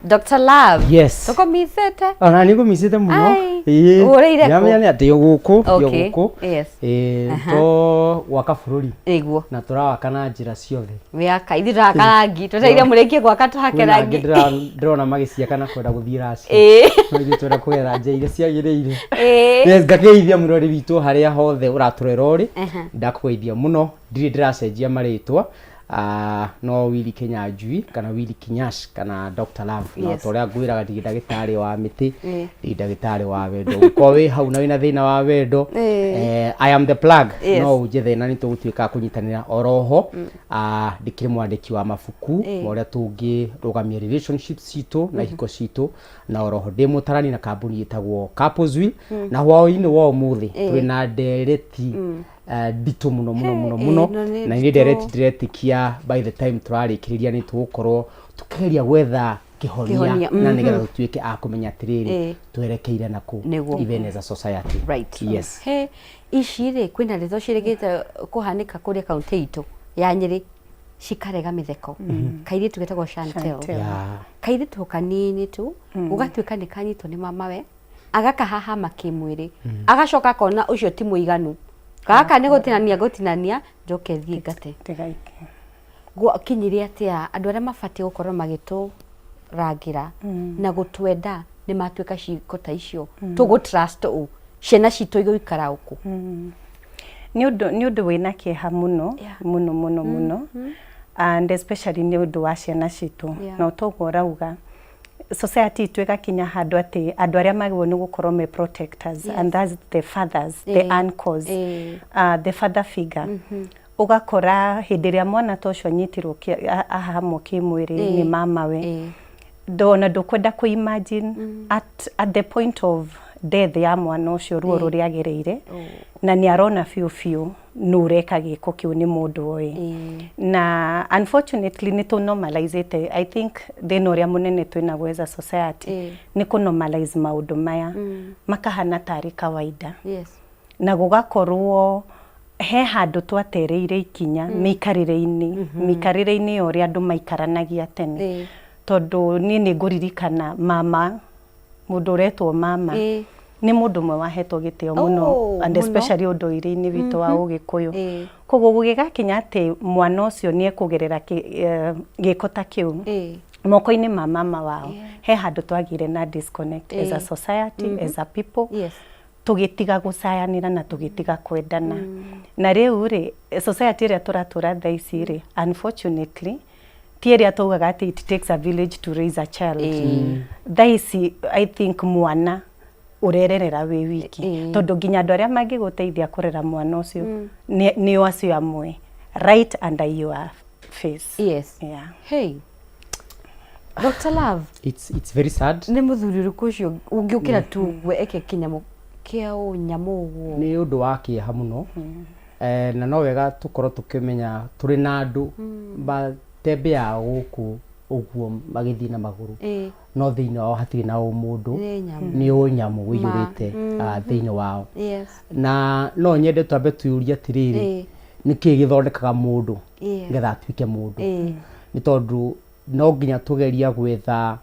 Dr. Love. Yes. Tũkũmicĩte. Ona nĩ ngũmicĩte mũno. Ai. Ĩĩ. Ũrĩire kũ? Ndĩramenya nĩ atĩ gũkũ, ndĩ Okay. gũkũ. Yes. Ĩĩ, to gwaka bũrũri Nĩguo. na tũrawaka na njĩra ciothe. Wĩaka. Ithuĩ tũraka rangi. Twetereire mũrĩkie gwaka tũhake Kwĩna angĩ rangi. ndĩrona magĩciaka na kwenda gũthiĩ racia. Ĩĩ. No ithuĩ twenda kũgerera njĩra iria ciagĩrĩire. Ĩĩ. Yes, ngakĩgeithia mũrori witũ harĩa hothe ũratũrera ũrĩ. Aha. Ndakũgeithia mũno, ndirĩ ndĩracenjia marĩtwa. No Willy Kinyanjui kana Willy Kinyash kana Dr. Love na ta ũrĩa ngwĩraga ndirĩ ndagĩtarĩ wa mĩtĩ, ndirĩ ndagĩtarĩ wa wendo. Ũngĩkorwo wĩ hau na wĩna thĩna wa wendo, I am the plug. No ũnjethe na nĩ tũgũtuĩka a kũnyitanĩra oroho. Ndĩkĩrĩ mwandĩki wa mabuku ma ũrĩa tũngĩrũgamia relationships citũ na ihiko citũ, na oroho ndĩ mũtarani na kambuni ĩtagwo Couples Wheel. Na hwaĩ-inĩ wa ũmũthĩ twĩ na ndereti nditũ mũno mũno mũno mũno, ĩno nĩ na nĩ nditũ. ndereti ndĩretĩkia by the time tũrarĩkĩrĩria nĩ tũgũkorwo tũkĩgeria gwetha kĩhonia, Kĩhonia, na nĩgetha tũtuĩke a kũmenya atĩrĩrĩ, twerekeire nakũ Nĩguo. even as a society. Yes. He, ici rĩ, kwĩna ndeto ciĩrĩgĩte kũhanĩka kũrĩa kaũntĩ itũ ya Nyĩrĩ cikarega mĩtheko. Kairĩtu getagwo Chantel. Chantel. Kairĩtu o kanini tu, gũgatuĩka nĩ kanyitwo nĩ mamawe, agakahahama kĩmwĩrĩ, agacoka akona ũcio ti mũiganu, gaka nĩ gũtinania ngũtinania njoke thiĩ ngate. Ndĩgaike. Gwakinyire atĩa andũ arĩa mabatiĩ gũkorwo magĩtũrangĩra na gũtwenda nĩ matuĩka ciĩko ta icio? Tũgũ trust ũ? Ciana citũ igũikara ũkũ? Nĩ ũndũ wĩna kĩeha mũno, mũno mũno mũno, and especially nĩ ũndũ wa ciana citũ. Na toguo ũrauga, society itũ ĩgakinya handũ atĩ andũ arĩa magĩrĩirwo nĩ gũkorwo me protectors, and that's the fathers, the uncles, the father figure, ũgakora hĩndĩ ĩrĩa mwana ta ũcio anyitirwo ahahamwo kĩmwĩrĩ nĩ mamawe, ndona ndũkwenda kũ imagine at the point of death ya mwana ũcio, ruo rũrĩa agereire, na nĩ arona biũ biũ nũ ũreka gĩko kĩu nĩ mũndũ oĩ. Na unfortunately nĩ tũ normalizĩte. I think thĩna ũrĩa mũnene twĩnaguo as a society nĩ kũ normalize maũndũ maya, makahana tarĩ kawaida, na gũgakorwo he handũ twatereire ikinya mĩikarĩre-inĩ ya ũrĩa andũ maikaranagia tene. Tondũ niĩ nĩ ngũririkana mama, mũndũ ũretwo mama, nĩ mũndũ ũmwe wahetwo gĩtĩo mũno, and especially ũndũire-inĩ witũ wa Ũgĩkũyũ. Koguo gũgĩgakinya atĩ mwana ũcio nĩ ekũgerera gĩko ta kĩu moko-inĩ ma mama wao, he handũ twagĩire na disconnect as a society, as a people. Tũgĩtiga gũcayanĩra na tũgĩtiga kwendana. Na rĩu rĩ, society ĩrĩa tũratũra thaa ici rĩ, unfortunately ti ĩrĩa taugaga atĩ it takes a village to raise a child. Thaa ici I think mwana ũrererera wĩ wiki, tondũ nginya andũ arĩa mangĩgũteithia kũrera mwana ũcio nĩo acio amwe right under your face. Hey. Dr. Love. It's very sad. Nĩ mũthuri ũrĩkũ ũcio ũngĩũkĩra tu we eke kĩnyamũ kĩa ũnyamũ ũguo? Nĩ ũndũ wa kĩeha mũno. Na no wega tũkorwo tũkĩmenya tũrĩ na andũ matembeaga gũkũ ũguo magĩthiĩ na magũrũ, no thĩinĩ wao hatirĩ na ũmũndũ. Nĩ nyamũ. Nĩ ũnyamũ ũiyũrĩte thĩinĩ wao. Na no nyende twambe twĩyũrie atĩrĩrĩ, nĩ kĩĩ gĩthondekaga mũndũ nĩgetha atuĩke mũndũ? Nĩ tondũ no nginya tũgeria gwetha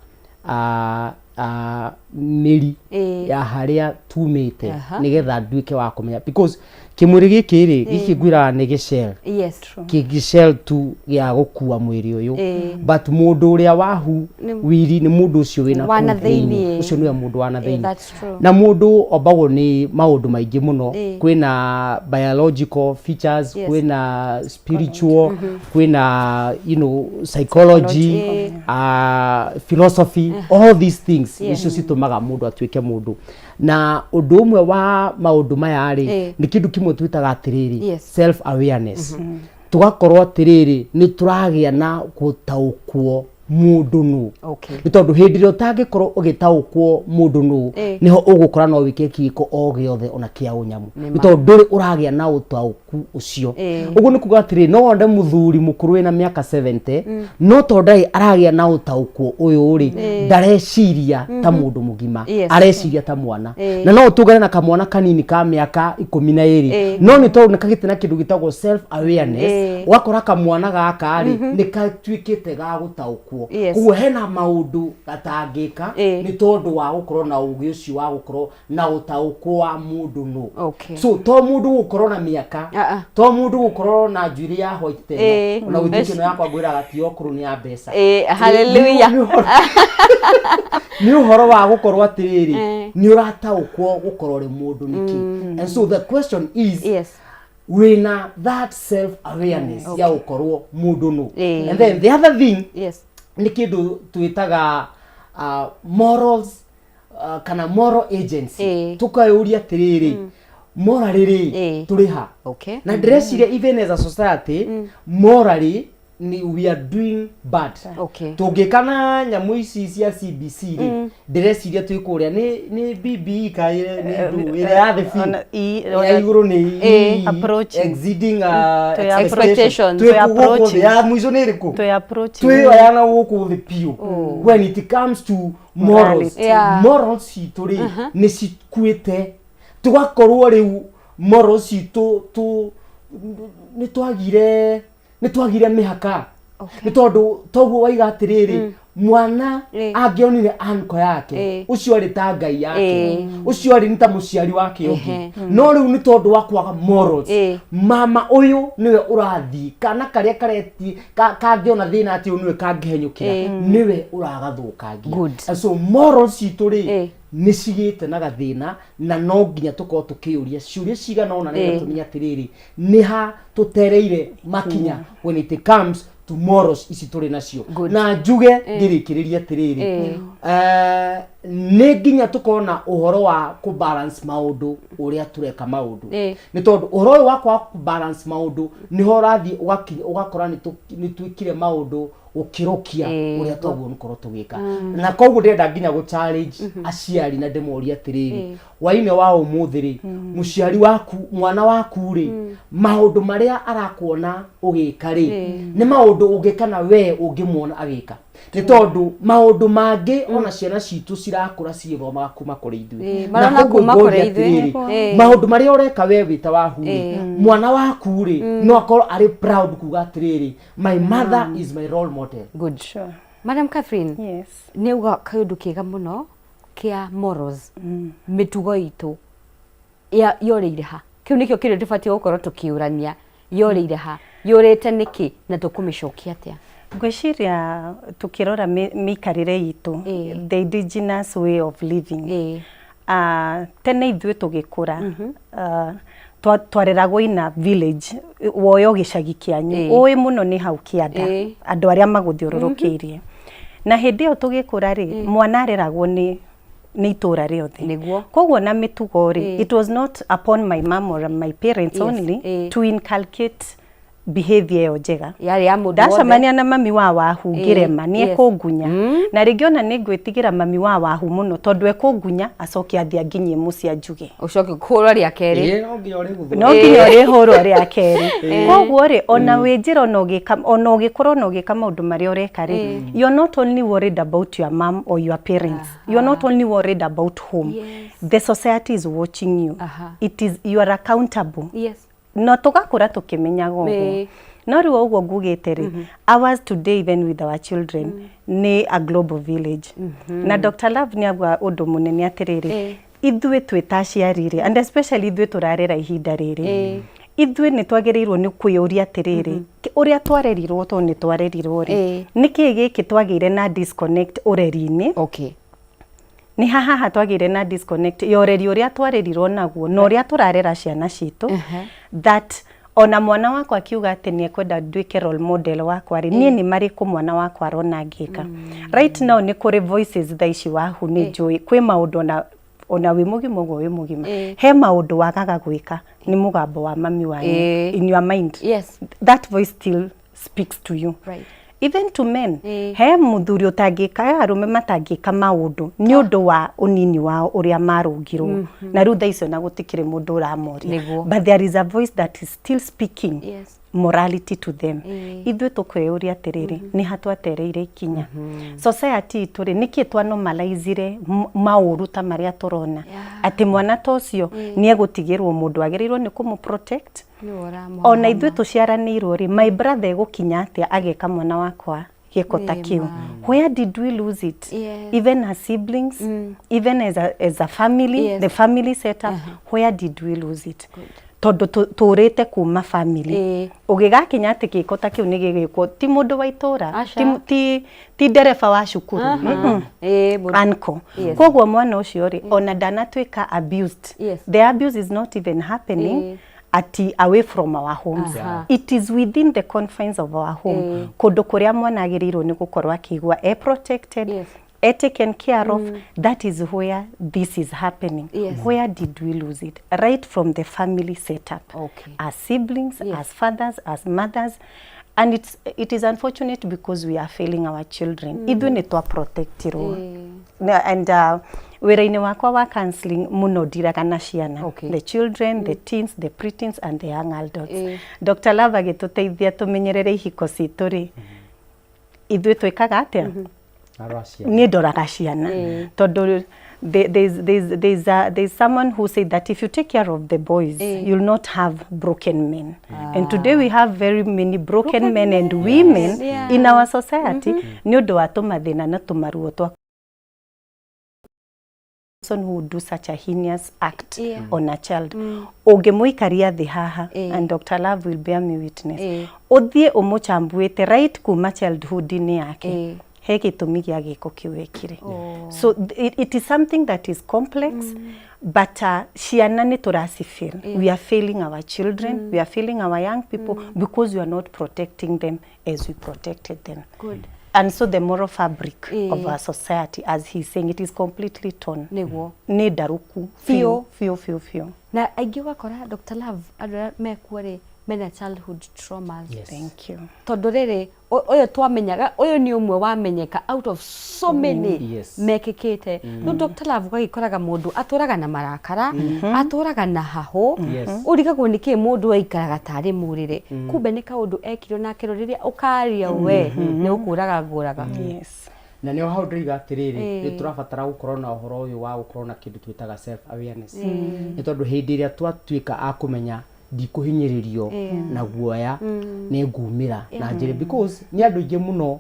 mĩri ya harĩa tumĩte nĩgetha nduĩke wa kũmenya, because kĩmwĩrĩ gĩkĩ rĩ, gĩkĩ ngwĩraga nĩ gĩcell, kĩgĩcell tu gĩa gũkua mwĩrĩ ũyũ, but mũndũ ũrĩa wahu wiri nĩ mũndũ ũcio wĩna Wa na kũu thĩinĩ. Thĩinĩ. Ũcio nĩwe mũndũ wa na thĩinĩ. That's true. Na mũndũ ombagwo nĩ maũndũ maingĩ mũno. Kwĩna biological features, kwĩna spiritual, kwĩna psychology, philosophy, all these things nĩcio citũmaga mũndũ atuĩke mũndũ. Na ũndũ ũmwe wa maũndũ maya rĩ, nĩ kĩndũ kĩmwe twĩtaga atĩrĩrĩ, self awareness. Tũgakorwo atĩrĩrĩ, nĩ tũragĩa na gũtaũkwo mũndũ nũ. Nĩ tondũ hĩndĩ ĩrĩa ũtangĩkorwo ũgĩtaũkwo mũndũ nũ, nĩho ũgũkora no wĩke kĩko o gĩothe ona kĩa ũnyamũ, nĩ tondũ ndũrĩ ũragĩa na ũtaũku. Ũtaũku ũcio, ũguo nĩ kuga atĩrĩ, no wone mũthuri mũkũrũ wĩna mĩaka 70, no tondũ ndarĩ aragĩa na ũtaũku ũyũ rĩ, ndareciria ta mũndũ mũgima, areciria ta mwana. Na no ũtũngane na kamwana kanini ka mĩaka 12, no nĩ tondũ nĩ kagĩte na kĩndũ gĩtagwo self awareness, ũgakora kamwana gaka rĩ, nĩ gatuĩkĩte ga gũtaũkwo. Koguo hena maũndũ gatangĩka nĩ tondũ wa gũkorwo na ũgĩ ũcio wa gũkorwo na ũtaũkwo wa mũndũ nũ. So to mũndũ gũkorwo na mĩaka, Ah, ah. to mũndũ gũkorwo na njuĩrĩ ya white tene, ona gũtuĩka ĩno yakwa ngwĩraga ti ya ũkũrũ, nĩ ya mbeca. Hallelujah. Nĩ ũhoro wa gũkorwo atĩrĩrĩ, nĩ ũrataũkwo gũkorwo ũrĩ mũndũ nĩkĩ. And so the question is, wĩna that self awareness ya gũkorwo mũndũ nũ? And then the other thing nĩ kĩndũ twĩtaga morals, kana moral agency. Tũkayũria atĩrĩrĩ, morally rĩ, tũrĩ ha? Na ndĩreciria even as a society, morally ni we are doing bad. Tũngĩka na nyamũ ici cia CBC rĩ, ndĩreciria twĩ kũrĩa nĩ BBE ka nĩ ndũ ĩrĩa ya thĩ biũ. Ona ya igũrũ nĩ E, Approaching. exceeding Twĩ expectations. Twĩ Twĩ gũkũ thĩ approaching. ya mũico nĩ ĩrĩkũ? Twĩ approaching. Twĩ ya na gũkũ thĩ biũ when it comes to morals. Morality. Morals citũ rĩ, nĩ cikuĩte, tũgakorwo rĩu morals citũ tu nĩ twagire mĩhaka, nĩ tondũ toguo waiga atĩrĩrĩ, mwana angĩonire anko yake, ũcio arĩ ta ngai yake, ũcio arĩ nĩ ta mũciari wake ũngĩ. No rĩu nĩ tondũ wa kwaga morals, mama ũyũ nĩwe ũrathiĩ, kana karĩa kareti kangĩona thĩna atĩ ũyũ nĩwe kangĩhenyũkĩra, nĩwe ũragathũkangia. And so morals citũ rĩ, nĩ cigĩte na gathĩna, na no nginya tũkorwo tũkĩyũria ciũria cigana ũna nĩgetha tũmenye atĩrĩrĩ, nĩ ha tũtereire makinya when it comes to morals ici tũrĩ nacio. Na njuge ngĩrĩkĩrĩria atĩrĩrĩ, nĩ nginya tũkorwo na ũhoro wa kũ balance maũndũ, ũrĩa tũreka maũndũ, nĩ tondũ ũhoro ũyũ wa kwaga kũ balance maũndũ nĩho ũrathiĩ ũgakora nĩ twĩkire maũndũ gũkĩrũkia ũrĩa twagwo nĩ korwo tũgĩka. Na koguo ndĩrenda nginya gũ challenge aciari na ndĩmorie atĩrĩrĩ, hwainĩ wa ũmũthĩ rĩ, mũciari waku, mwana waku rĩ, maũndũ marĩa arakuona ũgĩka rĩ, nĩ maũndũ ũngĩka na we ũngĩmuona agĩka? Nĩ tondũ maũndũ mangĩ ona ciana citũ cirakũra cigĩthomaga kuma kũrĩ ithuĩ. Na Marona koguo kuma ngoria kũrĩ ithuĩ. atĩrĩrĩ, maũndũ marĩa ũreka we wĩ ta wahu rĩ, mwana waku rĩ, no akorwo arĩ proud kuga atĩrĩrĩ, "My mother is my role model." Good. Sure. Madam Catherine, Yes. nĩ uga kaũndũ kega mũno kĩa morals, mĩtugo itũ yorĩire ha? Kĩu nĩkĩo kĩrĩa tũbatiĩ gũkorwo tũkĩũrania, yorĩire ha, yũrĩte nĩkĩ, na tũkũmĩcokia atĩa? Ngwĩciria tukĩrora mĩikarĩre itũ, the indigenous way of living, tene ithuĩ tũgĩkũra, twareragwo ina village, woyo gĩcagi kĩanyu, ũĩ mũno nĩ hau kĩanda, andũ arĩa magũthiũrũrũkĩirie. Na hĩndĩ ĩyo tũgĩkũra rĩ, mwana areragwo nĩ itũra rĩothe. Koguo na mĩtugo rĩ, it was not upon my mom or my parents only to inculcate behavior ĩyo njega. Yarĩ ya mũndũ wothe. Ndacemania na mami wa wahu, ngĩrema nĩ ekũngunya, na rĩngĩ ona nĩ ngwĩtigĩra mami wa wahu mũno, tondũ ekũngunya acoke athiĩ anginyie mũciĩ anjuge. Ũcoke kũhũrwo rĩa kerĩ. Ĩĩ, no nginya ũrĩguthwo. No nginya ũrĩhũrwo rĩa kerĩ. Koguo rĩ, ona wĩ njĩra, ona ũgĩka, ona ũgĩkũra, ona ũgĩka maũndũ marĩa ũreka rĩ, you're not only worried about your mom or your parents, you're not only worried about home, the society is watching you. It is, you are accountable. No tũgakũra tũkĩmenyaga ũguo. No rĩu ũguo ngugĩte rĩ, ours today, even with our children, nĩ a global village. Na Dr. Love nĩ auga ũndũ mũnene atĩrĩrĩ, ithuĩ twĩ ta aciari rĩ, and especially ithuĩ tũrarera ihinda rĩrĩ, ithuĩ nĩ twagĩrĩirwo nĩ kwĩyũria atĩrĩrĩ, ũrĩa twarerirwo, tondũ nĩ twarerirwo rĩ, nĩkĩ gĩkĩ twagĩire na disconnect ũreri-inĩ? Nĩ hahaha twagĩire na disconnect ya ũreri ũrĩa twarerirwo naguo na ũrĩa tũrarera ciana citũ, that ona mwana wakwa akiuga atĩ nĩ ekwenda nduĩke role model wakwa rĩ, niĩ nĩ marĩkũ mwana wakwa arona ngĩka? Right now nĩ kũrĩ voices thaa ici, wahu, nĩ njũĩ kwĩ maũndũ ona wĩ mũgima ũguo wĩ mũgima, he maũndũ wagaga gwĩka nĩ mũgambo wa mami wanyu in your mind. That voice still speaks to you. Even to men, Ĩĩ. he mũthuri ũtangĩka, he arũme matangĩka maũndũ nĩ ũndũ wa ũnini wao ũrĩa marũngirwo, na rĩu thaa icio na gũtikĩrĩ mũndũ ũramoria. Nĩguo. But there is a voice that is still speaking morality to them. Ithuĩ tũkwĩyũria atĩrĩrĩ, nĩ ha twatereire ikinya society itũ rĩ? Nĩkĩ twanormalizire maũru ta marĩa tũrona, atĩ mwana ta ũcio nĩ egũtigĩrwo mũndũ agĩrĩirwo nĩ kũmũ protect? Nĩwe ũramũhama. Ona ithuĩ tũciaranĩirwo rĩ, my brother egũkinya atĩa ageka mwana wakwa gĩko ta kĩu? Where did we lose it? Even as siblings, even as a family, the family setup, where did we lose it? Tondũ tũrĩte kuma family, ũgĩgakinya atĩ gĩko ta kĩu nĩ gĩgĩkwo, ti mũndũ wa itũra, Aca. ti ndereba wa cukuru. Ĩĩ, Uncle. Koguo mwana ũcio rĩ, ona ndanatuĩka abused, the abuse is not even happening ati away from our homes. It is within the confines of our home, kũndũ kũrĩa mwana agĩrĩirwo nĩ gũkorwo akĩigua e protected, e taken care of. That is where this is happening. Where did we lose it? Right from the family setup, as siblings, as fathers, as mothers. And it is unfortunate because we are failing our children. Ithuĩ nĩ twa protectirwo. And wĩra-inĩ wakwa wa counseling mũno ndiraga na ciana, the children, the teens, the preteens and the young adults. Dr. Love agĩtũteithia tũmenyerere ihiko citũ rĩ, ithuĩ twĩkaga atĩa? Arora ciana. Niĩ ndoraga ciana tondũ there's someone who said that if you take care of the boys, you'll not have broken men, and today we have very many broken men and women in our society nĩ ũndũ wa tũmathĩna na tũmaruo twa person who would do such a heinous act on a child. Ũngĩmũikaria thĩ haha, and Dr. Love will bear me witness, ũthiĩ ũmũchambuĩte right kuma childhood-inĩ yake, he gĩtũmi gĩa gĩko kĩu ekire. So it is something that is complex, but ciana nĩ tũracifeel. We are failing our children, we are failing our young people because we are not protecting them as we protected them. And so the moral fabric of our society, as he's saying, it is completely torn. Nĩ ndarũku. Biũ. Biũ biũ biũ. Na aingĩ ũgakora, Dr. Love, andũ arĩa mekuo rĩ, mena childhood traumas. Thank you. Tondũ rĩrĩ, ũyũ twamenyaga, ũyũ nĩ ũmwe wamenyeka out of so many mekĩkĩte. Rĩu Dr. Love, ũgagĩkoraga mũndũ atũraga na marakara, atũraga na hahũ, ũrigagwo nĩ kĩ mũndũ aikaraga tarĩ mũrĩre, kumbe nĩ kaũndũ ekirwo nake. Rĩrĩa ũkaria we nĩ ũkũraga ngũraga. Na nĩho hau ndĩroiga atĩrĩrĩ, nĩ tũrabatara gũkorwo na ũhoro ũyũ wa gũkorwo na kĩndũ twĩtaga self awareness, nĩ tondũ hĩndĩ ĩrĩa twatuĩka a kũmenya ndikũhinyĩrĩrio na guoya, nĩ ngumĩra na njĩra, because nĩ andũ aingĩ mũno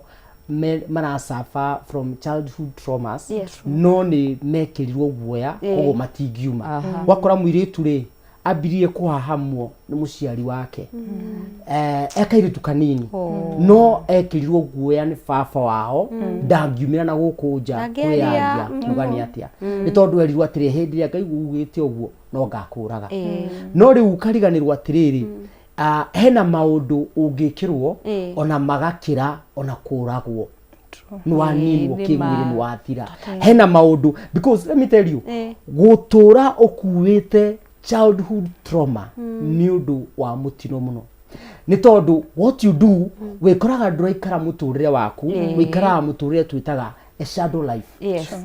marasuffer from childhood traumas, no nĩ mekĩrirwo guoya, koguo matingiuma. Wakora mũirĩtu rĩ, ambirie kũhahamwo nĩ mũciari wake e kairĩtu kanini, no ekĩrirwo guoya nĩ baba wao, ndangiumĩra na gũkũ nja Ndangĩaria. kwĩyaria kuga nĩ atĩa, nĩ tondũ erirwo atĩrĩ, hĩndĩ ĩrĩa ngaigua ugĩte ũguo no ngakũraga. No rĩu ũkariganĩrwo atĩrĩrĩ, hena maũndũ ũngĩkĩrwo ona magakĩra ona kũragwo, nĩ waninwo Nĩ kĩmwĩrĩ, ma. nĩ wathira. Hena maũndũ, because let me tell you, gũtũra ũkuĩte childhood trauma nĩ ũndũ wa mũtino mũno, nĩ tondũ what you do, wĩkoraga ndũraikara mũtũrĩre waku, wĩikaraga mũtũrĩre twĩtaga a shadow life.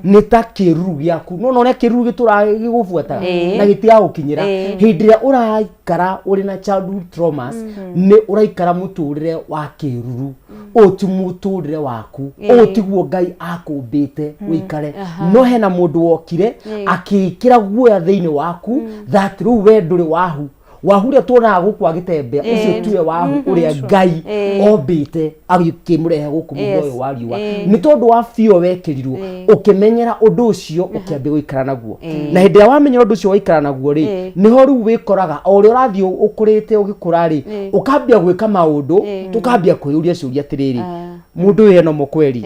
Nĩ ta kĩruru gĩaku, no ũrĩa kĩruru gĩtũraga gĩgũbuataga na gĩtigagũkinyĩra. Hĩndĩ ĩrĩa ũraikara ũrĩ na childhood traumas, nĩ ũraikara mũtũrĩre wa kĩruru. Ũyũ ti mũtũrĩre waku, ũyũ tiguo Ngai akũmbĩte ũikare, no hena mũndũ wokire akĩĩkĩra guoya thĩinĩ waku that rĩu we ndũrĩ wahu wahu ũrĩa tuonaga gũkũ agĩtembea, ũcio tiwe wahu ũrĩa Ngai ombĩte agĩkĩmũrehe gũkũ mũhuro ũyũ wa riũa. Nĩ tondũ wa biũ wekĩrirwo, ũkĩmenyera ũndũ ũcio, ũkĩambia gũikara naguo, na hĩndĩ ĩrĩa wamenyera ũndũ ũcio waikara naguo rĩ, nĩho rĩu wĩkoraga o ũrĩa ũrathiĩ ũkũrĩte ũgĩkũra rĩ, ũkambia gwĩka maũndũ, tũkambia kwĩyũria ciũria atĩrĩrĩ, mũndũ ũyũ ena kweri?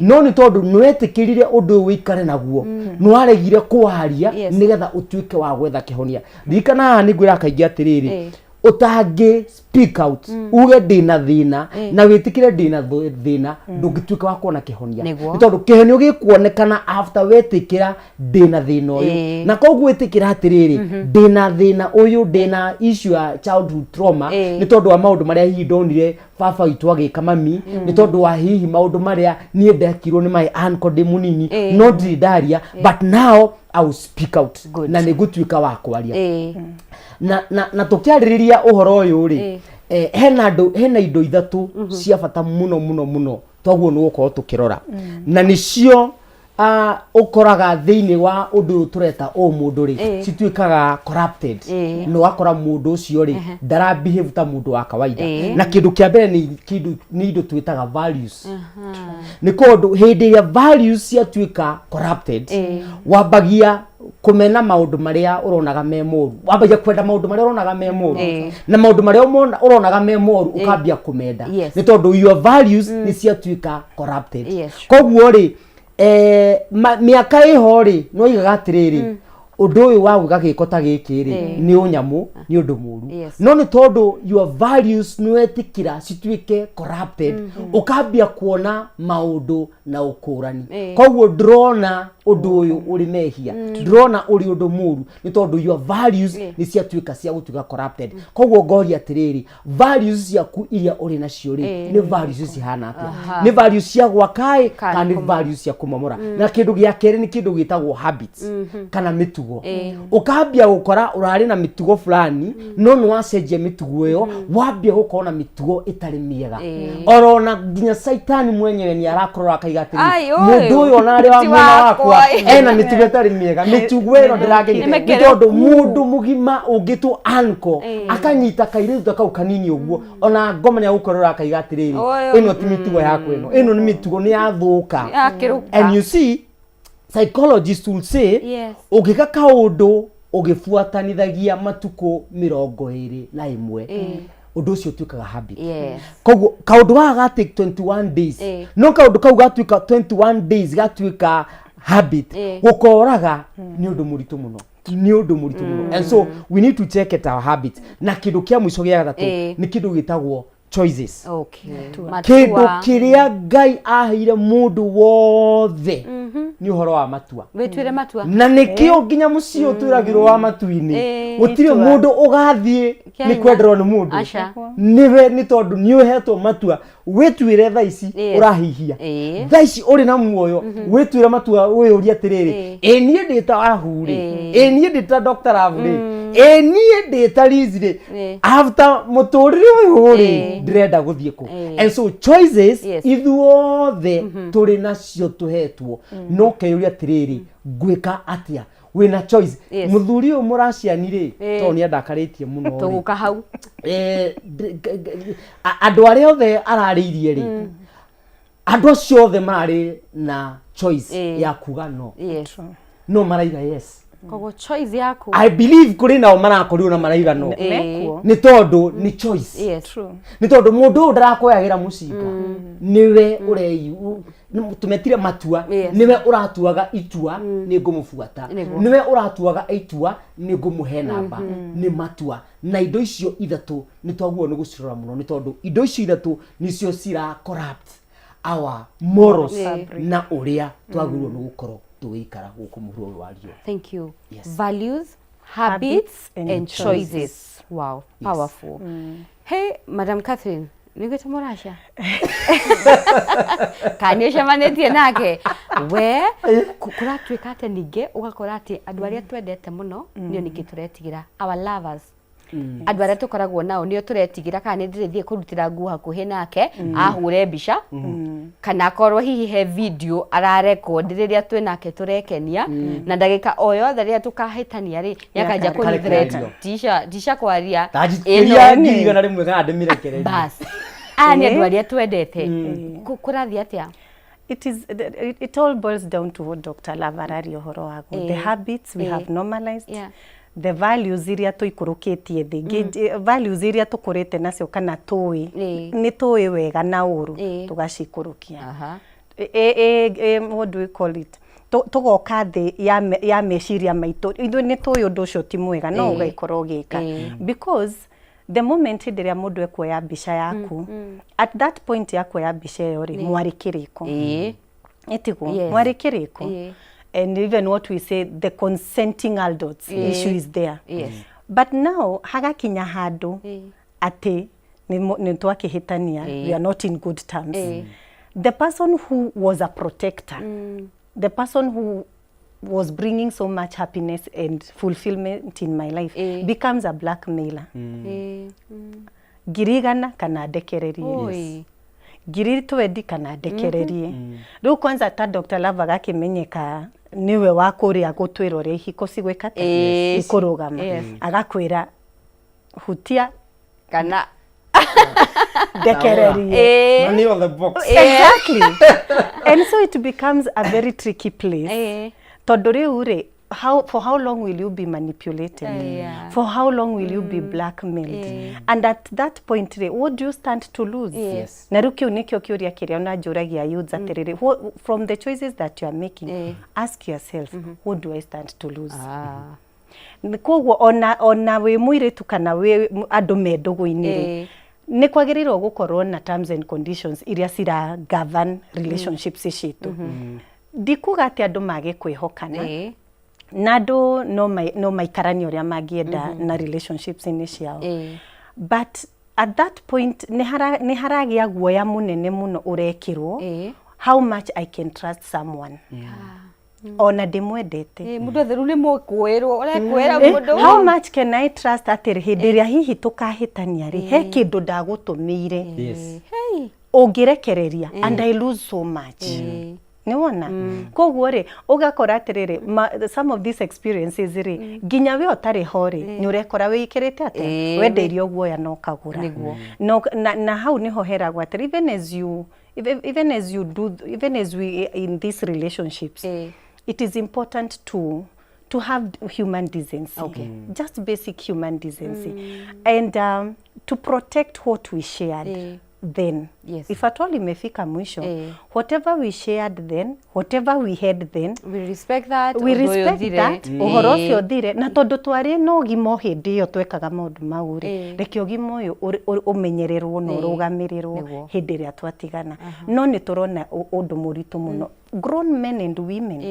No nĩ tondũ nĩ wetĩkĩrire ũndũ ũyũ ũikare naguo, nĩ waregire kwaria nĩgetha ũtuĩke wa gwetha kĩhonia. Ririkana haha nĩ ngwĩra kaingĩ atĩrĩrĩ, Ũtangĩ speak out uge ndĩna thĩna na wĩtĩkĩre ndĩna thĩna, ndũngĩtuĩka wa kuona kĩhonia. Nĩ tondũ kĩhonio gĩkuonekana after wetĩkĩra ndĩna thĩna ũyũ. Na koguo wĩtĩkĩra atĩrĩrĩ, ndĩna thĩna ũyũ, ndĩna issue ya childhood trauma, nĩ tondũ wa maũndũ marĩa hihi ndonire baba witũ agĩka mami, nĩ tondũ wa hihi maũndũ marĩa niĩ ndekirwo nĩ my uncle ndĩ mũnini, no ndirĩ ndaria, but now I will speak out. Na nĩ ngũtuĩka wa kwaria. Na tũkĩarĩrĩria ũhoro ũyũ rĩ, hena andũ, hena indo ithatũ cia bata mũno mũno mũno twaguo nĩ gũkorwo tũkĩrora, na nĩcio ũkoraga thĩinĩ wa ũndũ ũyũ tũreta ũmũndũ rĩ, cituĩkaga corrupted, na ũgakora mũndũ ũcio rĩ, ndara behave ta mũndũ wa kawaida. Na kĩndũ kĩa mbere nĩ kĩndũ, nĩ indo twĩtaga values. Nĩ kũndũ hĩndĩ ĩrĩa values ciatuĩka corrupted, wambagia kũmena maũndũ marĩa ũronaga me moru, wambagia kwenda maũndũ marĩa ũronaga me moru, na maũndũ marĩa ũronaga me moru ũkambia kũmenda, nĩ tondũ your values nĩ ciatuĩka corrupted. Koguo rĩ, mĩaka ĩho rĩ, nĩwaigaga atĩrĩrĩ, ũndũ ũyũ wa gwĩka gĩko ta gĩkĩ rĩ, nĩ ũnyamũ, nĩ ũndũ mũru. No nĩ tondũ your values nĩ wetĩkĩra cituĩke corrupted, ũkambia kuona maũndũ na ũkũrani. Koguo ndũrona ũndũ ũyũ ũrĩ mehia, ndũrona ũrĩ ũndũ mũru, nĩ tondũ your values nĩ ciatuĩka cia gũtuĩka corrupted. Koguo ngoria atĩrĩrĩ, values ciaku iria ũrĩ nacio rĩ, nĩ values cihana atĩa? Nĩ values cia gwaka ĩ, kana nĩ values cia kũmomora? Na kĩndũ gĩa kerĩ nĩ kĩndũ gĩtagwo habits kana mĩtugo. Ũkambia gũkora ũrarĩ na mĩtugo fulani, no nĩ wacenjia mĩtugo ĩyo, wambia gũkorwo na mĩtugo ĩtarĩ mĩega. Orona nginya Caitani mwenyewe nĩ arakorora akaiga atĩrĩ, Ai, ũyũ, mũndũ ũyũ ona arĩ wa ti mwena wakwa wakwa. ena mĩtugo ĩtarĩ mĩega, mĩtugo ĩno ndĩrangenia. Nĩ nĩ mĩkereku. Tondũ mũndũ mũgima ũngĩtwo anko akanyita kairĩtu ta kau kanini ũguo, ona ngoma nĩ agũkorora akaiga atĩrĩrĩ, Ũyũ, ĩno ti mĩtugo yakwa, ĩno nĩ mĩtugo nĩ yathũka. Yakĩrũka. And you see, psychologists will say, ũngĩka kaũndũ ũgĩbuatanithagia matukũ 21, ũndũ ũcio ũtuĩkaga habit. Koguo kaũndũ gaka ga take 21 days, no kaũndũ kau gatuĩka 21 days gatuĩka habit, gũkoraga nĩ ũndũ mũritũ mũno, nĩ ũndũ mũritũ mũno. And so we need to check at our habits. Na kĩndũ kĩa mũico gĩa gatatũ nĩ kĩndũ gĩtagwo choices. Kĩndũ Matua. Kĩrĩa Ngai aheire mũndũ wothe nĩ ũhoro wa matua. Wĩtuĩre matua. Na nĩkĩo nginya mũciĩ ũyũ twĩragĩrwo wa matu-inĩ, gũtirĩ Itua. mũndũ ũgathiĩ Kĩa nĩ hinya. kwenderwo nĩ mũndũ. Aca. Nĩwe, nĩ tondũ nĩ ũhetwo matua. Wĩtuĩre thaa ici ũrahihia, thaa ici ũrĩ na muoyo, wĩtuĩre matua, wĩyũrie atĩrĩrĩ, ĩ niĩ ndĩ ta Wahu rĩ, ĩ niĩ ndĩ ta Dr. Love rĩ, ĩ niĩ ndĩ ta Liz rĩ, after mũtũrĩre ũyũ rĩ, ndĩrenda gũthiĩ kũ? And so choices, ithuothe tũrĩ nacio tũhetwo, no keyũria atĩrĩrĩ, ngwĩka atĩa? Wĩna choice. Mũthuri ũyũ mũraciani rĩ, tondũ nĩ andakarĩtie mũno rĩ, Tũgũka hau. Andũ arĩa othe ararĩirie rĩ, andũ acio othe mararĩ na choice ya kuga no, no maraiga yes. Koguo choice yaku. I believe kũrĩ nao marakorirwo na maraiga no, Mekuo. nĩ tondũ nĩ choice. Nĩ tondũ mũndũ ũyũ ndarakoyagĩra mũcinga, nĩwe ũrei tũmetire matua. Nĩwe ũratuaga itua nĩ ngũmũbuata, nĩwe ũratuaga itua nĩ ngũmũhe namba, nĩ matua. Na indo icio ithatũ nĩ twagĩrĩirwo nĩ gũcirora mũno, nĩ tondũ indo icio ithatũ nĩcio cira corrupt our morals na ũrĩa twagĩrĩirwo nĩ gũkorwo tũgĩikara gũkũ mũhuro ũyũ wa riũa. Thank you. Yes. Values, habits, and and choices. Wow, powerful. Hey, Madam Catherine, nĩguĩte mũraca kana nĩ ũcemanĩtie nake we kũratuĩka atĩ ningĩ ũgakora atĩ andũ arĩa twendete mũno nĩo ningĩ tũretigĩra, our lovers, andũ arĩa tũkoragwo nao nĩo tũretigĩra kana nĩ ndĩrĩthiĩ kũrutĩra nguo hakuhĩ nake ahũre mbica, kana akorwo hihi he video ararekondi rĩrĩa twĩ nake tũrekenia, na ndagĩka o yothe rĩrĩa tũkahĩtania rĩ, nĩakanjia Karekererio. kũnithreat tisha kwaria. Tanjitĩria 100,000 kana ndĩmĩrekererie. Bas, aya nĩ andũ arĩa twendete. Kũrathiĩ atĩa? It all boils down to what Dr. Love araria ũhoro waguo. The habits we have normalized, the values iria tũikũrũkĩtie thĩ, values iria tũkũrĩte nacio kana tũĩ, nĩ tũĩ wega na ũru, tũgacikũrũkia. What do we call it? Tũgoka thĩ ya meciria maitũ. Ithuĩ nĩ tũĩ ũndũ ũcio ti mwega, no ũgaikorwo ũgĩka because The moment hĩndĩ ĩrĩa mũndũ ekuoya mbica yaku, at that point ya kuoya mbica ĩyo rĩ, mwarĩ kĩrĩko. Ĩtiguo? Yes. Mwarĩ kĩrĩko. And even what we say, the consenting adults issue is there. But now hagakinya handũ atĩ nĩ twakĩhĩtania, we are not in good terms. The person who was a protector, the person who was bringing so much happiness and fulfillment in my life, becomes a blackmailer. 100,000 kana ndekererie. Oi. 20,000 kana ndekererie. Rĩu kwanza ta Dr. Love agakĩmenyeka nĩwe wa kũrĩa gũtwĩra ũrĩa ihiko cigwĩka atĩa, ikũrũgama. Agakwĩra hutia kana ndekererie. Money on the box. Exactly. And so it becomes a very tricky place. Tondũ rĩu rĩ, for how long will you be manipulated? For how long will you be blackmailed? And at that point rĩ, what do you stand to lose? Na rĩu kĩu nĩkĩo kĩũria kĩrĩa ona njũragia youths atĩrĩrĩ, from the choices that you are making, ask yourself, what do I stand to lose? Koguo ona wĩ mũirĩtu kana wĩ andũ me ndũgũ-inĩ rĩ, nĩ kwagĩrĩirwo gũkorwo na terms and conditions iria cira govern relationships citũ. Ndikuga atĩ andũ mage kwĩhokana, na andũ no maikaranie ũrĩa mangĩenda na relationships-inĩ ciao, but at that point nĩ haragĩa guoya mũnene mũno ũrekĩrwo, how much I can trust someone ona ndĩmwendete. Mũndũ othe rĩu nĩ mũkwĩrwo ũrekwĩra mũndũ. How much can I trust atĩ hĩndĩ ĩrĩa hihi tũkahĩtania rĩ, he kĩndũ ndagũtũmĩire Hey. ũngĩrekereria and I lose so much? Nĩ wona? Koguo rĩ, ũgakora atĩrĩrĩ, some of these experiences rĩ, nginya we ũtarĩ ho rĩ, nĩ ũrekora wĩikĩrĩte atĩa, wendeirio guoya na ũkagũra. No, na hau nĩho heragwo atĩrĩ, even as you do, even as we in these relationships, it is important to have human decency, just basic human decency, and to protect what we shared then. If at all imefika mwisho, whatever we shared then, whatever we had then, We respect that. we Ũndũ ũyũ respect ũthire. that ũhoro ũcio ũthire. Na tondũ twarĩ na ũgima o hĩndĩ ĩyo twekaga maũndũ mau rĩ, reke ũgima ũyũ ũmenyererwo na ũrũgamĩrĩrwo hĩndĩ ĩrĩa twatigana. No nĩ tũrona ũndũ mũritũ mũno, grown men and women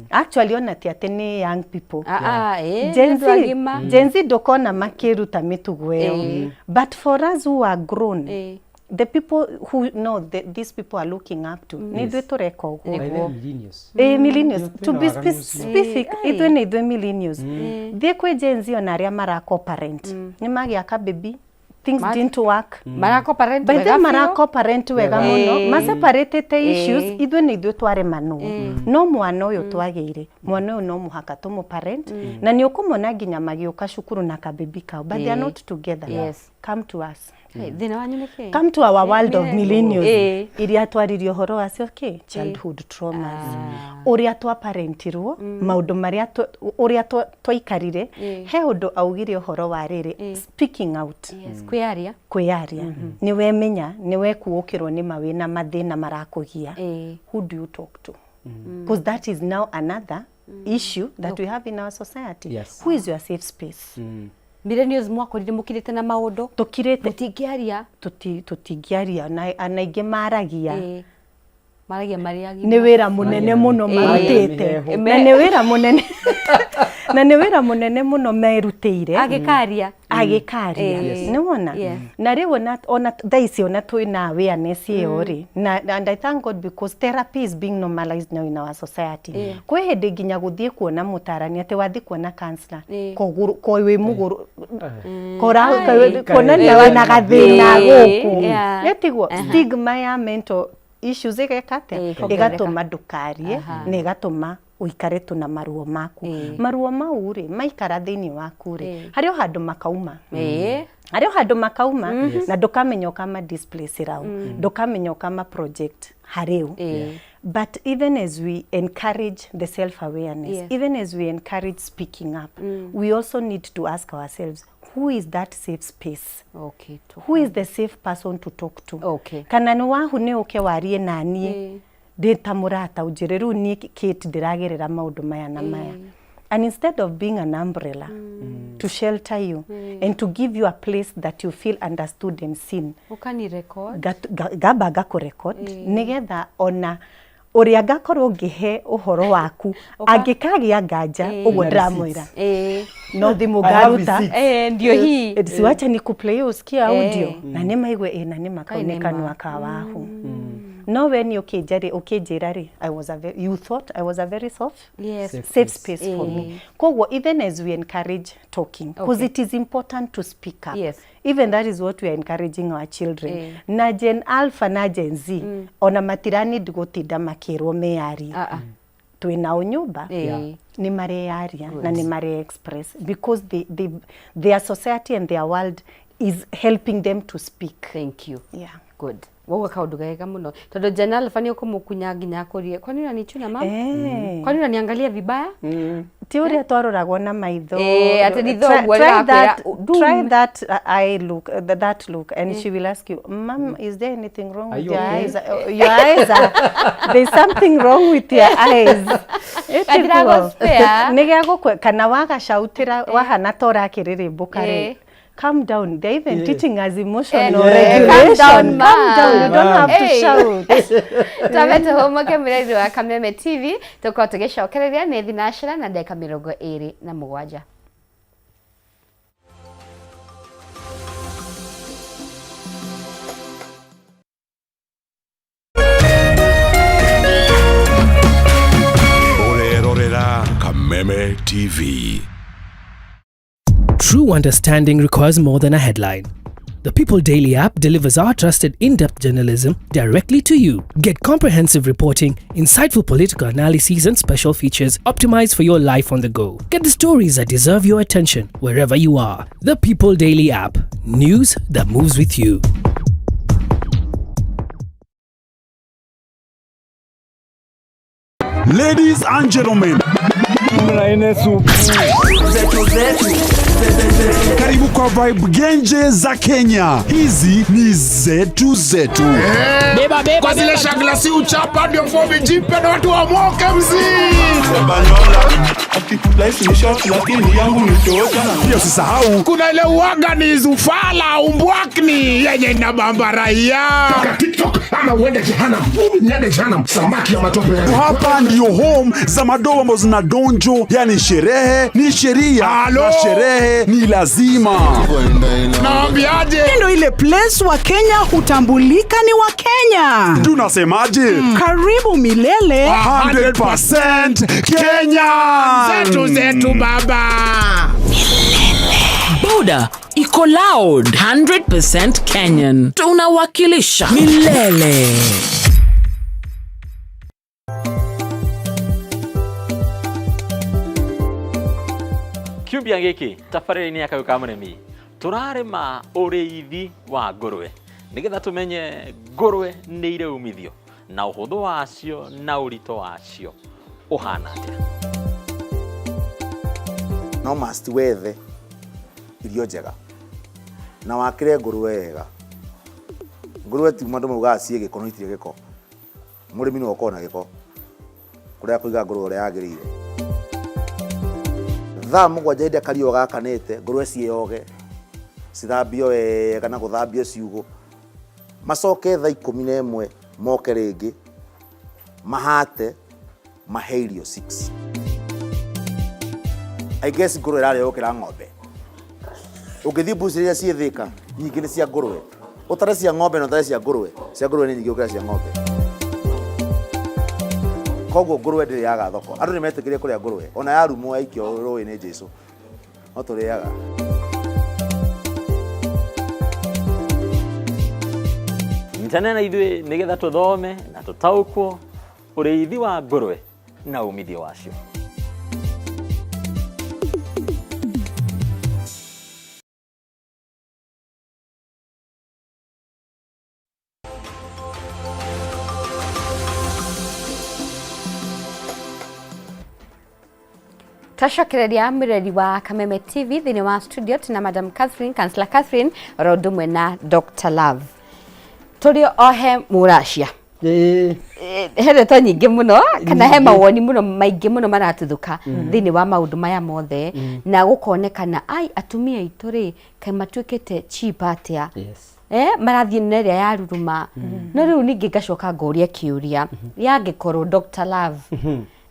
actually, ona ti atĩ nĩ young people. Ah, ah, Gen nĩ Z, andũ agima. Gen Z ndũkona makĩruta mĩtugo ĩyo, but for us who are grown, the people who know these people are looking up to, nĩ ithuĩ tũreka ũguo. By the millennials. Millennials, to be Twĩna waganu ũcio. specific, ithuĩ nĩ ithuĩ millennials. Thiĩ kwĩ Gen Z, ona arĩa marako parent, nĩ magĩa ka baby, things didn't work. Marako parent By the wega biũ. marako parent wega mũno, maseparatĩte issues. Ithuĩ nĩ ithuĩ twaremanwo, no mwana ũyũ twagĩire, mwana ũyũ no mũhaka tũmũ parent, na nĩ ũkũmona nginya magĩũka cukuru na kabebi kao, but they are not together. Come to us. Hey, thĩna wanyu nĩ kĩ? Come to our world of millennials, iria twaririe ũhoro wacio, kĩ childhood traumas, ũrĩa twaparentirwo, maũndũ marĩa ũrĩa twaikarire. He ũndũ augire ũhoro wa rĩrĩ, speaking out. Yes, kwĩyaria. Kwĩyaria. Nĩ wemenya nĩ wekuũkĩrwo nĩ mawĩna mathĩna marakũgia, who do you talk to? Because that is now another issue that we have in our society. Who is your safe space? Millennials mwakorire mũkirĩte na maũndũ. Tũkirĩte. Mũtingĩaria. Tũtingĩaria na aingĩ maragia. Maragia marĩ agima. Nĩ wĩra mũnene mũno marutĩte. Mĩheehũ. Na nĩ wĩra mũnene mũno merutĩire. Agĩkaria. Agĩkaria. Nĩ wona? Na rĩu ona thaa ici ona twĩna awareness ĩyo rĩ, na and I thank God because therapy is being normalized now in our society. Kwĩ hĩndĩ nginya gũthiĩ kuona mũtarani, atĩ wathiĩ kuona counselor, ko wĩ mũgũrũ kora kuonania wĩna gathĩna gũkũ. Ĩtiguo stigma ya mental issues ĩgeka atĩa? Ĩkongerereka. Ĩgatũma ndũkarie na ĩgatũma ũikare tu na maruo maku. Maruo mau rĩ, maikara thĩinĩ waku rĩ, harĩ o handũ makauma, harĩ o handũ makauma, na ndũkamenya ũkama displace rau, ndũkamenya ũkama project harĩu. But even as we encourage the self awareness, even as we encourage speaking up, we also need to ask ourselves, who is that safe space? Who is the safe person to talk to? Kana nĩ wahu nĩ ũke warie naniĩ ndĩ ta mũrata, ũnjĩre rĩu niĩ Kate ndĩragerera maũndũ maya na maya. And instead of being an umbrella to shelter you and to give you a place that you feel understood and seen, Ũkani record. Ngamba ngakũ record nĩgetha ona ũrĩa ngakorwo ngĩhe ũhoro waku angĩkagĩa nganja ũguo Na ndĩramwĩra, no thimũ I have ngaruta. receipts. Ndio hii. Siwacha nikuplay usikie audio na nĩ maigue ĩ na nĩ Kai nĩ makaunĩka ma. kanua ka wahu. No we nĩ ũkĩnjarĩ ũkĩnjĩra rĩ, I was a very, you thought I was a very soft Yes. safe space for me. Koguo even as we encourage talking, because it is important to speak up, even that is what we are encouraging our children. Na Gen Alpha na Gen Z ona matiranid gutinda makirwo meyarie. Ah, ah. Twĩ nao nyũmba nĩ mareyaria na nĩ mare express because their society and their world is helping them to speak. Thank you. Good. Wauga kaundu gega muno tondu Gen Alpha ni ukumukunya nginya akurie, "Kwani unanichuna, mama? Kwani unaniangalia vibaya?" Ti ũrĩa twaroragwo na maitho. Atĩ ritho ũguo rĩrakwĩra, Try that eye look, that look, and she will ask you, "Mom, is there anything wrong Are with you your okay?" eyes? Your eyes are, there's something wrong with your eyes." Gatiragwo spare. Nĩ gĩa gũkwe kana wagacautĩra wahana ta ũrakĩrĩrĩmbũka rĩ, calm down. They're even teaching us emotional Calm down, regulation. Calm down, you don't have to Hey. shout. Twambe tũhũmũke. Mũreri wa Kameme TV, tũkorwo tũgĩcokereria nĩ thinacera na ndagĩka 27. Ũrerorera Kameme TV. True understanding requires more than a headline. The People Daily app delivers our trusted in depth journalism directly to you. Get comprehensive reporting, insightful political analyses, and special features optimized for your life on the go. Get the stories that deserve your attention wherever you are. The People Daily app. News that moves with you. Ladies and gentlemen, karibu kwa vibe genje za Kenya. Hizi ni zetu zetu. Kwa zile shagla si uchapa ndio fomi jipe na watu wamoke mzii. Pia usisahau kuna ile uaga ni zufala umbwakni yenye inabamba raia. TikTok ama uende jehanamu. Niende jehanamu, samaki ya matope. Hapa ndio home za madogo ambazo zina donjo, yani sherehe ni sheria. Alo. Na sherehe ni lazima. Nawambiaje? Ndio ile place wa Kenya hutambulika ni wa Kenya. Tunasemaje? Karibu milele. 100% Kenya. Zetu zetu baba. Boda iko loud, 100% Kenyan, tunawakilisha milele. Kiumbia gĩkĩ tabarĩra-inĩ ya Kayũ ka Mũrĩmi tũrarĩma ũrĩithi wa ngũrwe nĩgetha tũmenye ngũrwe nĩ irĩ umithio na ũhũthũ wacio na ũritũ wacio ũhana atĩa. No must wethe irio njega na wakĩre ngũrwe wega. Ngũrwe ti andũ maugaga ciĩ gĩko, no itirĩ gĩko. Mũrĩmi nĩwe ũkoragwo na gĩko kũrĩa kũiga ngũrwe ũrĩa yagĩrĩire. Thaa 7 hĩndĩ ĩrĩa kariũa gakanĩte, ngũrwe ciĩyoge, cithambio wega na gũthambio ciugũ, macoke thaa 11 moke rĩngĩ mahate mahe irio 6. I guess ngũrwe ĩrarĩo gũkĩra ng'ombe. Ũngĩthiĩ mbucĩrĩ iria ciĩ Thĩka, nyingĩ nĩ cia ngũrwe. Ũtare cia ng'ombe na ũtare cia ngũrwe, cia ngũrwe nĩ nyingĩ gũkĩra cia ng'ombe. Koguo ngũrwe ndĩrĩ yaga thoko. Andũ nĩ metĩkĩrie kũrĩa ngũrwe ona yarumwo yaikio rũĩ nĩ Jesũ, no tũrĩaga. Nyitane na ithuĩ nĩgetha tũthome na tũtaũkwo ũrĩithi wa ngũrwe na umithio wacio. Twacokereria mwĩrori wa Kameme TV. Thĩinĩ wa studio tuna Madam Catherine, Councillor Catherine, oro ũndũ ũmwe na Dr. Love. Tũrĩ ohe mũracia. Ĩĩ. He ndeto nyingĩ mũno kana he mawoni mũno maingĩ mũno maratuthũka thĩinĩ wa maũndũ maya mothe, na gũkonekana ai atumia aitũ rĩ, kaĩ matuĩkĩte cheap atĩa? Marathiĩ na ĩrĩa yaruruma. No rĩu ningĩ ngacoka ngoria kĩũria, yangĩkorwo Dr. Love,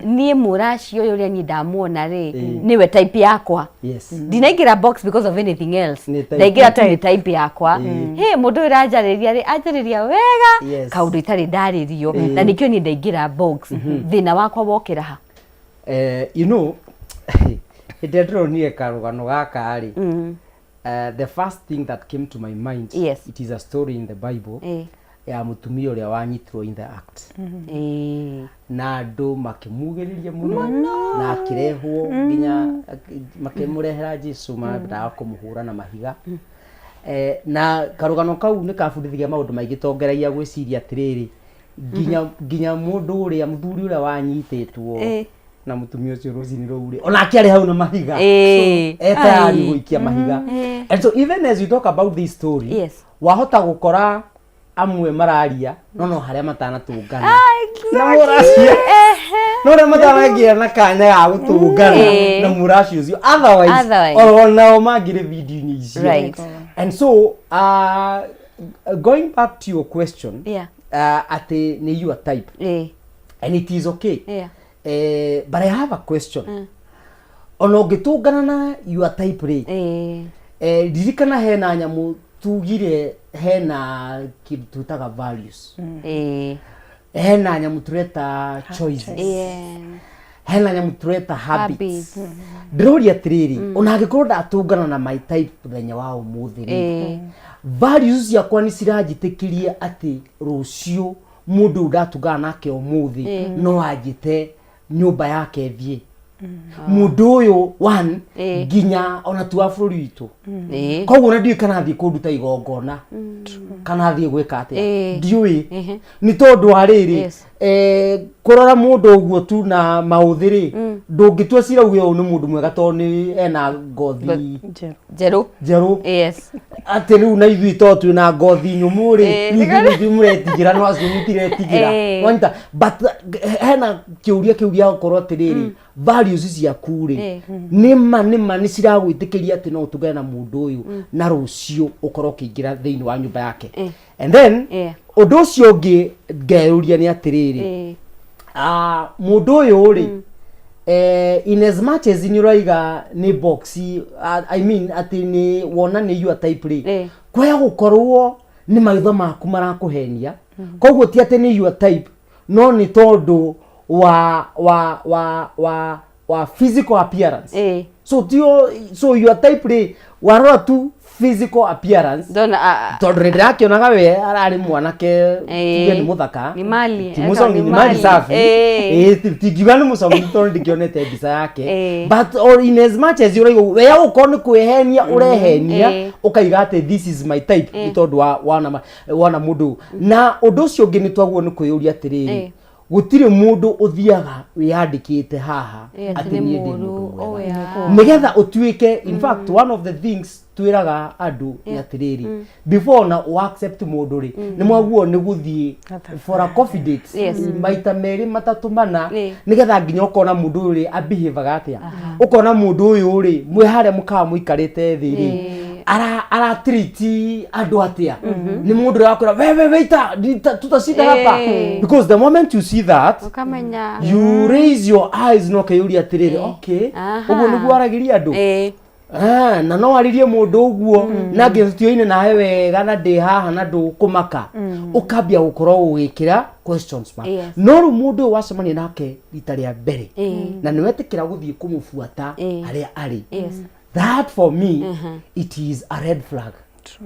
niĩ mũraci ũyũ ũrĩa niĩ ndamuona rĩ, nĩwe type yakwa. Ndinaingĩra box because of anything else. Nĩ type. Ndaingĩra tu nĩ type yakwa. Hĩ, mũndũ ũyũ ũranjarĩria rĩ, anjarĩria wega kaũndũ itarĩ ndarĩrio, na nĩkĩo niĩ ndaingĩra box. Thĩna wakwa wokĩra ha? You know, hĩndĩ ĩrĩa ndĩronire karũgano gaka rĩ, the first thing that came to my mind, it is a story in the Bible ya mũtumia ũrĩa wanyitirwo in the act, na andũ makĩmugĩrĩria mũno na akĩrehwo nginya makĩmũrehera Jesu, mendaga kũmũhũra na mahiga. Na karũgano kau nĩ kabundithagia maũndũ maingĩ, tongeragia gwĩciria atĩrĩrĩ, nginya mũndũ ũrĩa, mũthuri ũrĩa wanyitĩtwo na mũtumia ũcio rũcinĩ rũu rĩ, onake arĩ hau na mahiga. E tayari gũikia mahiga. And so even as you talk about this story, wahota gũkora amwe mararia no harĩa matanatũngana na mũracio, no harĩa matanagĩa na kanya ga gũtũngana na mũracio ũcio, otherwise Otherwise. o nao mangĩrĩ video-inĩ icio. And so going back to your question, atĩ nĩ your type, and it is okay. But I have a question. Ona ũngĩtũngana na your type rĩ, ririkana hena nyamũ tugire, hena kĩndũ twĩtaga values, hena nyamũ tũreta choices, hena nyamũ tũreta habits. Ndĩroria atĩrĩrĩ, ona angĩkorwo ndatũngana na my type mũthenya wa ũmũthĩ rĩ, values ciakwa nĩ ciranjĩtĩkĩria atĩ rũciũ mũndũ ũyũ ndatũngana nake ũmũthĩ no anjĩte nyũmba yake thiĩ, mũndũ ũyũ one nginya ona tu wa bũrũri witũ, koguo na ndiũĩ kana athiĩ kũnduta igongona kana athiĩ gwĩka atĩa. Ndiũĩ. Nĩ tondũ wa rĩrĩ, kũrora mũndũ ũguo tu na maũthĩ rĩ, ndũngĩtua cira uge ũyũ nĩ mũndũ mwega tondũ nĩ ena ngothi njerũ. Njerũ. Atĩ rĩu na ithuĩ to twĩna ngothi nyũmũ rĩ, rĩu ithuĩ ithuĩ mũretigĩra, no acio mũtiretigĩra. Wanyita? But hena kĩũria kĩu gĩa gũkorwo atĩrĩrĩ, values ciaku rĩ, nĩma nĩma nĩ ciragwĩtĩkĩria atĩ no ũtungane na mũndũ ũyũ na rũciũ ũkorwo ũkĩingĩra thĩinĩ wa nyũmba yake? And then ũndũ ũcio ũngĩ ngeyũria nĩ atĩrĩrĩ, mũndũ ũyũ rĩ, in as much as nĩ ũraiga nĩ box, I mean atĩ nĩ wona nĩ your type rĩ, kwaya gũkorwo nĩ maitho maku marakũhenia, koguo ti atĩ nĩ your type, no nĩ tondũ wa physical appearance. So tio, so your type rĩ, warora tu physical appearance, Ndona tondũ nĩ ndĩrakĩonaga we ararĩ mwanake, tuge nĩ mũthaka, Ni mali, ti eka mũcongi, ni ni mali mali. safi. Tingiuga nĩ mũcongi tondũ ndikĩonete mbica yake. But or in as much as ũraiga we gũkorwo nĩ kwĩhenia ũrehenia, ũkaiga atĩ this is my type, nĩ tondũ wa wona mũndũ. Na ũndũ ũcio ũngĩ nĩ twagwo nĩ kwĩyũria atĩrĩrĩ, gũtirĩ mũndũ ũthiaga wĩyandĩkĩte haha atĩ atĩ nĩ niĩ ndĩ mũũru, mũndũ oh, mwega. Nĩgetha ũtuĩke, in fact one of the things twĩraga andũ nĩ atĩrĩrĩ, before na ũ accept mũndũ rĩ, nĩ mwaguo nĩ gũthiĩ for a coffee date maita merĩ, matatũ, mana, nĩgetha nginya ũkona mũndũ ũyũ rĩ, abehavaga atĩa, ũkona mũndũ ũyũ rĩ, mwĩ harĩa mũkawa mũikarĩte thĩ rĩ, ara treat andũ atĩa, nĩ mũndũ ũrĩa wakwĩra wewe waiter, tutashinda hapa? Because the moment you see that, ũkamenya, you raise your eyes na ũkeyũria atĩrĩrĩ, okay, ũguo nĩguo aragĩria andũ? Ah, na no arĩrie mũndũ ũguo na ngĩtioine nawe wega na ndĩ haha na ndũkũmaka, ũkambia gũkorwo ũgĩkĩra questions mark. No rĩu mũndũ ũyũ wacemania nake rita rĩa mbere na nĩ wetĩkĩra gũthiĩ kũmũbuata harĩa arĩ, that for me it is a red flag,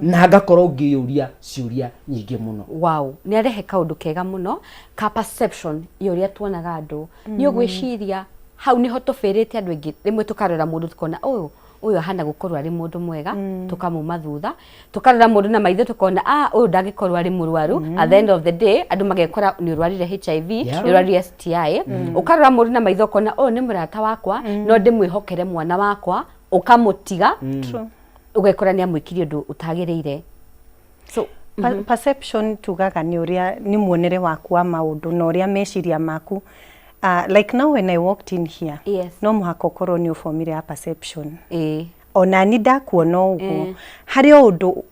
na ngakorwo ngĩyũria ciũria nyingĩ mũno. Wow, nĩ arehe kaũndũ kega mũno ka perception ya ũrĩa tuonaga andũ. Nĩ ũgwĩciria hau nĩho tũbĩrĩte andũ aingĩ. Rĩmwe tũkarora mũndũ tukona ũyũ ahana gũkorwo arĩ mũndũ mwega, tũkamuma thutha. Tũkarora mũndũ na maitho tũkona, ah, ũyũ ndangĩkorwo arĩ mũrwaru. At the end of the day andũ magekora nĩ ũrwarire HIV, nĩ ũrwarire STI. Ũkarora mũndũ na maitho ũkona ũyũ nĩ mũrata wakwa, no ndĩmwĩhokere mwana wakwa, ũkamũtiga, ũgekora nĩ amwĩkire ũndũ ũtagĩrĩire. So Perception tugaga nĩ ũrĩa nĩ muonere waku wa maũndũ na ũrĩa meciria maku. Like now when I walked in here, no mũhaka ũkorwo nĩ ũbomire ya perception. Ona ni ndakuona ũguo, harĩ o ũndũ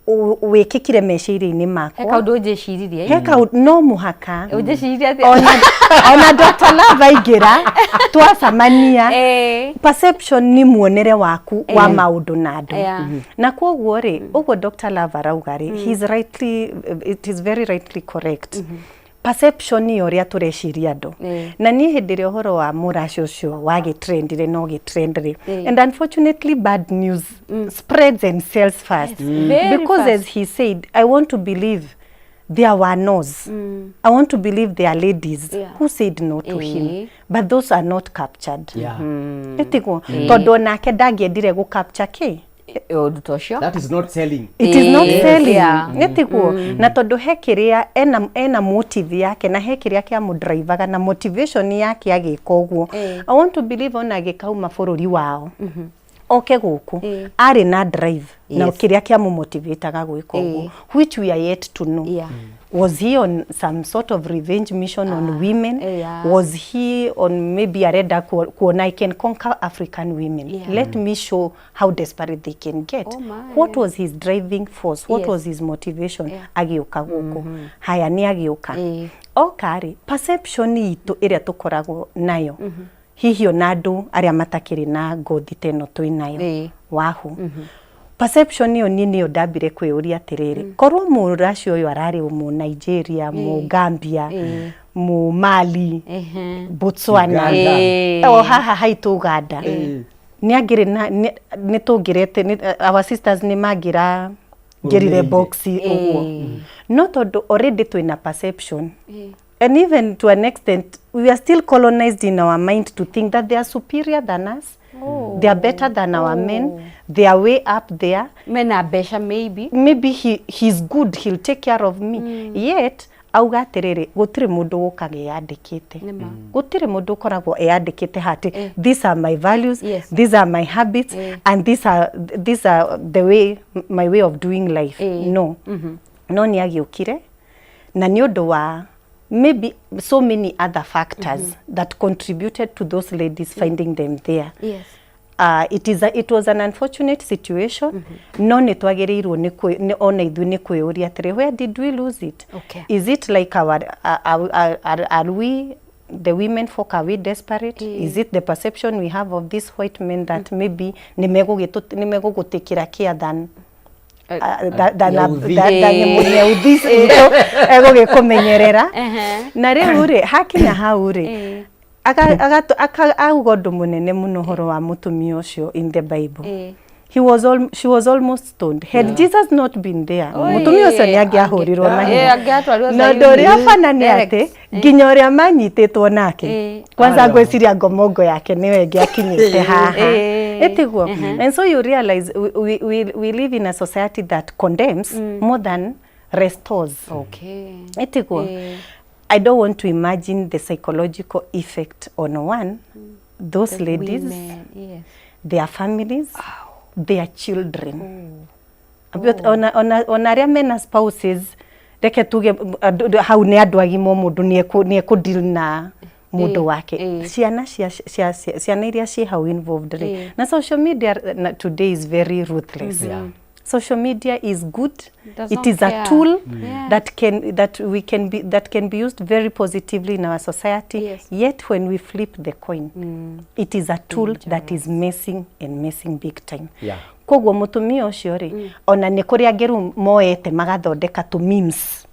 wĩkĩkire meciria-inĩ He makwa. Kaũndũ ũnjĩciririe. He kaũndũ no mũhaka. Ũnjĩciririe atĩa? Ona Dr. Love aingĩra twacamania, perception nĩ muonere waku wa maũndũ na andũ. Na kwoguo rĩ, ũguo Dr. Love arauga rĩ, he's rightly, it is very rightly correct. Perception nĩ ũrĩa tũreciria andũ. Na niĩ hĩndĩ ĩrĩa ũhoro wa mũraci ũcio wagĩtrendire na ũgĩtrend rĩ, and unfortunately bad news spreads and sells fast. Very Because fast. as he said, I want to believe there were no's. I want to believe there are ladies who said no to him, but those are not captured. Ĩtiguo tondũ onake ndangĩendire gũ capture kĩ. Ũndũ ta ũcio. That is not selling. It is not selling. Nĩtiguo na tondũ he kĩrĩa ena motive yake na he kĩrĩa kĩamũdrivaga na motivation yake agĩka ũguo. I want to believe ona agĩkauma bũrũri wao oke gũkũ arĩ na drive na kĩrĩa kĩamũmotivataga gwĩka ũguo, which we are yet to know. Was he on some sort of revenge mission on women? Was he on maybe arenda kuona I can conquer African women? Let me show how desperate they can get. Oh my. What was his driving force? What was his motivation? Agĩũka gũkũ. Haya, nĩ agĩũka. Oka rĩ, perception itũ ĩrĩa tũkoragwo nayo, hihi ona andũ arĩa matakĩrĩ na ngothi ta ĩno twĩ nayo, wahu, perception ĩyo niĩ nĩyo ndambire kwĩyũria atĩrĩrĩ, korwo mũraci ũyũ ararĩ mũ Nigeria, mũ Gambia, mũ Mali, Botswana, Uganda. O haha haitũ Uganda, nĩ angĩrĩ na nĩ tũngĩrete our sisters nĩ mangĩra ngĩrire Mũrũmĩrĩire. Box ũguo, no tondũ already twĩna perception, and even to an extent we are still colonized in our mind to think that they are superior than us. They are better than our men. They are way up there. Mena mbeca maybe. Maybe he's good, he'll take care of me. Yet auga atĩrĩrĩ, gũtirĩ mũndũ ũkaga eyandĩkĩte, gũtirĩ mũndũ ũkoragwo eyandĩkĩte hati these are my values, these are my habits, and these are the way, my way of doing life. No, no nĩ agĩũkire na nĩ ũndũ wa maybe so many other factors that contributed to those ladies finding them there. It was an unfortunate situation, no nĩ twagĩrĩirwo nĩ ona ithuĩ nĩ kwĩyũria atĩrĩ, where did we lose it? Is it like our are we, the women folk, are we desperate? Is it the perception we have of these white men that maybe nĩ megũgũtĩkĩra care than Nyauthi. Than mũnyeuthi egũgĩkũmenyerera? Na rĩu rĩ, hakinya hau rĩ, auga ũndũ mũnene mũno ũhoro wa mũtumia ũcio in the Bible. She was almost stoned. Had Jesus not been there, mũtumia ũcio nĩ angĩahũrirwo mahiga. Angĩatwarirwo Na ũndũ ũrĩa bana nĩ Direct. atĩ nginya ũrĩa manyitĩtwo nake, kwanza Aya. ngwĩciria ngomongo yake nĩyo ĩngĩakinyĩte haha. Ĩtiguo? And so you realize we live in a society that condemns more than restores. Ĩtiguo? I don't want to imagine the psychological effect on one, those The ladies, women, yes. their families, their children. But ona arĩa mena spouses, reke tuge hau nĩ andũ agima, mũndũ nĩ ekũ deal na mũndũ wake. Ciana ciana iria ciĩ hau involved rĩ, na social media na today is very ruthless. Social media is good. Does It not is a care. Tool that can that we can be that can be used very positively in our society. Yet when we flip the coin, it is a tool that is messing and messing big time. Koguo mũtumia ũcio rĩ, ona nĩ kũrĩ angĩ rĩu moete magathondeka tu memes,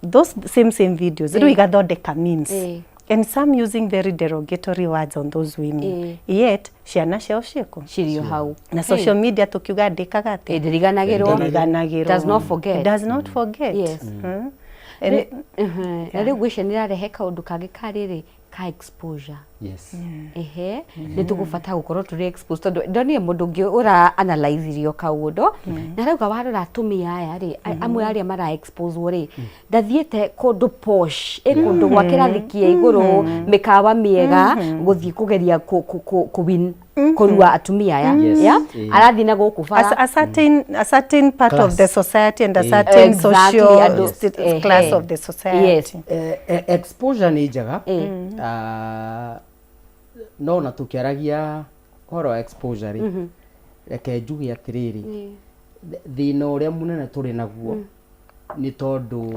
those same videos rĩu igathondeka memes, and some using very derogatory words on those women. Yet ciana ciao ciĩkũ? Cirio hau. Na social media tukiuga ndĩkaga atĩ? Ndĩriganagĩrwo. Ndĩriganagĩrwo. Does not forget. It does not forget. And Na rĩu ngwĩciria nĩ ĩrarehe kaũndũ kangĩ ka rĩrĩ ka exposure. Ehe, nĩ tũgũbata gũkorwo tũrĩ exposed tondũ ndonire mũndũ ũngĩ ũra analyze irio kaũndũ na rauga warora atumia aya rĩ, amwe arĩa mara expose rĩ, ndathiĩte kũndũ posh, ĩ kũndũ gwa kĩrathi kĩa igũrũ, mĩkawa mĩega, gũthiĩ kũgeria kũ win Kũrua atumia aya. Yes. Yeah? Eh. Arathiĩ na gũkũ bara. A certain part of the Class. society and a Eh. certain Exactly, social andũ- class ehe. of the society. Exposure nĩ njega. Ah, no na tũkĩaragia ũhoro wa exposure rĩ, reke njuge atĩrĩrĩ, thĩna ũrĩa mũnene tũrĩ naguo nĩ tondũ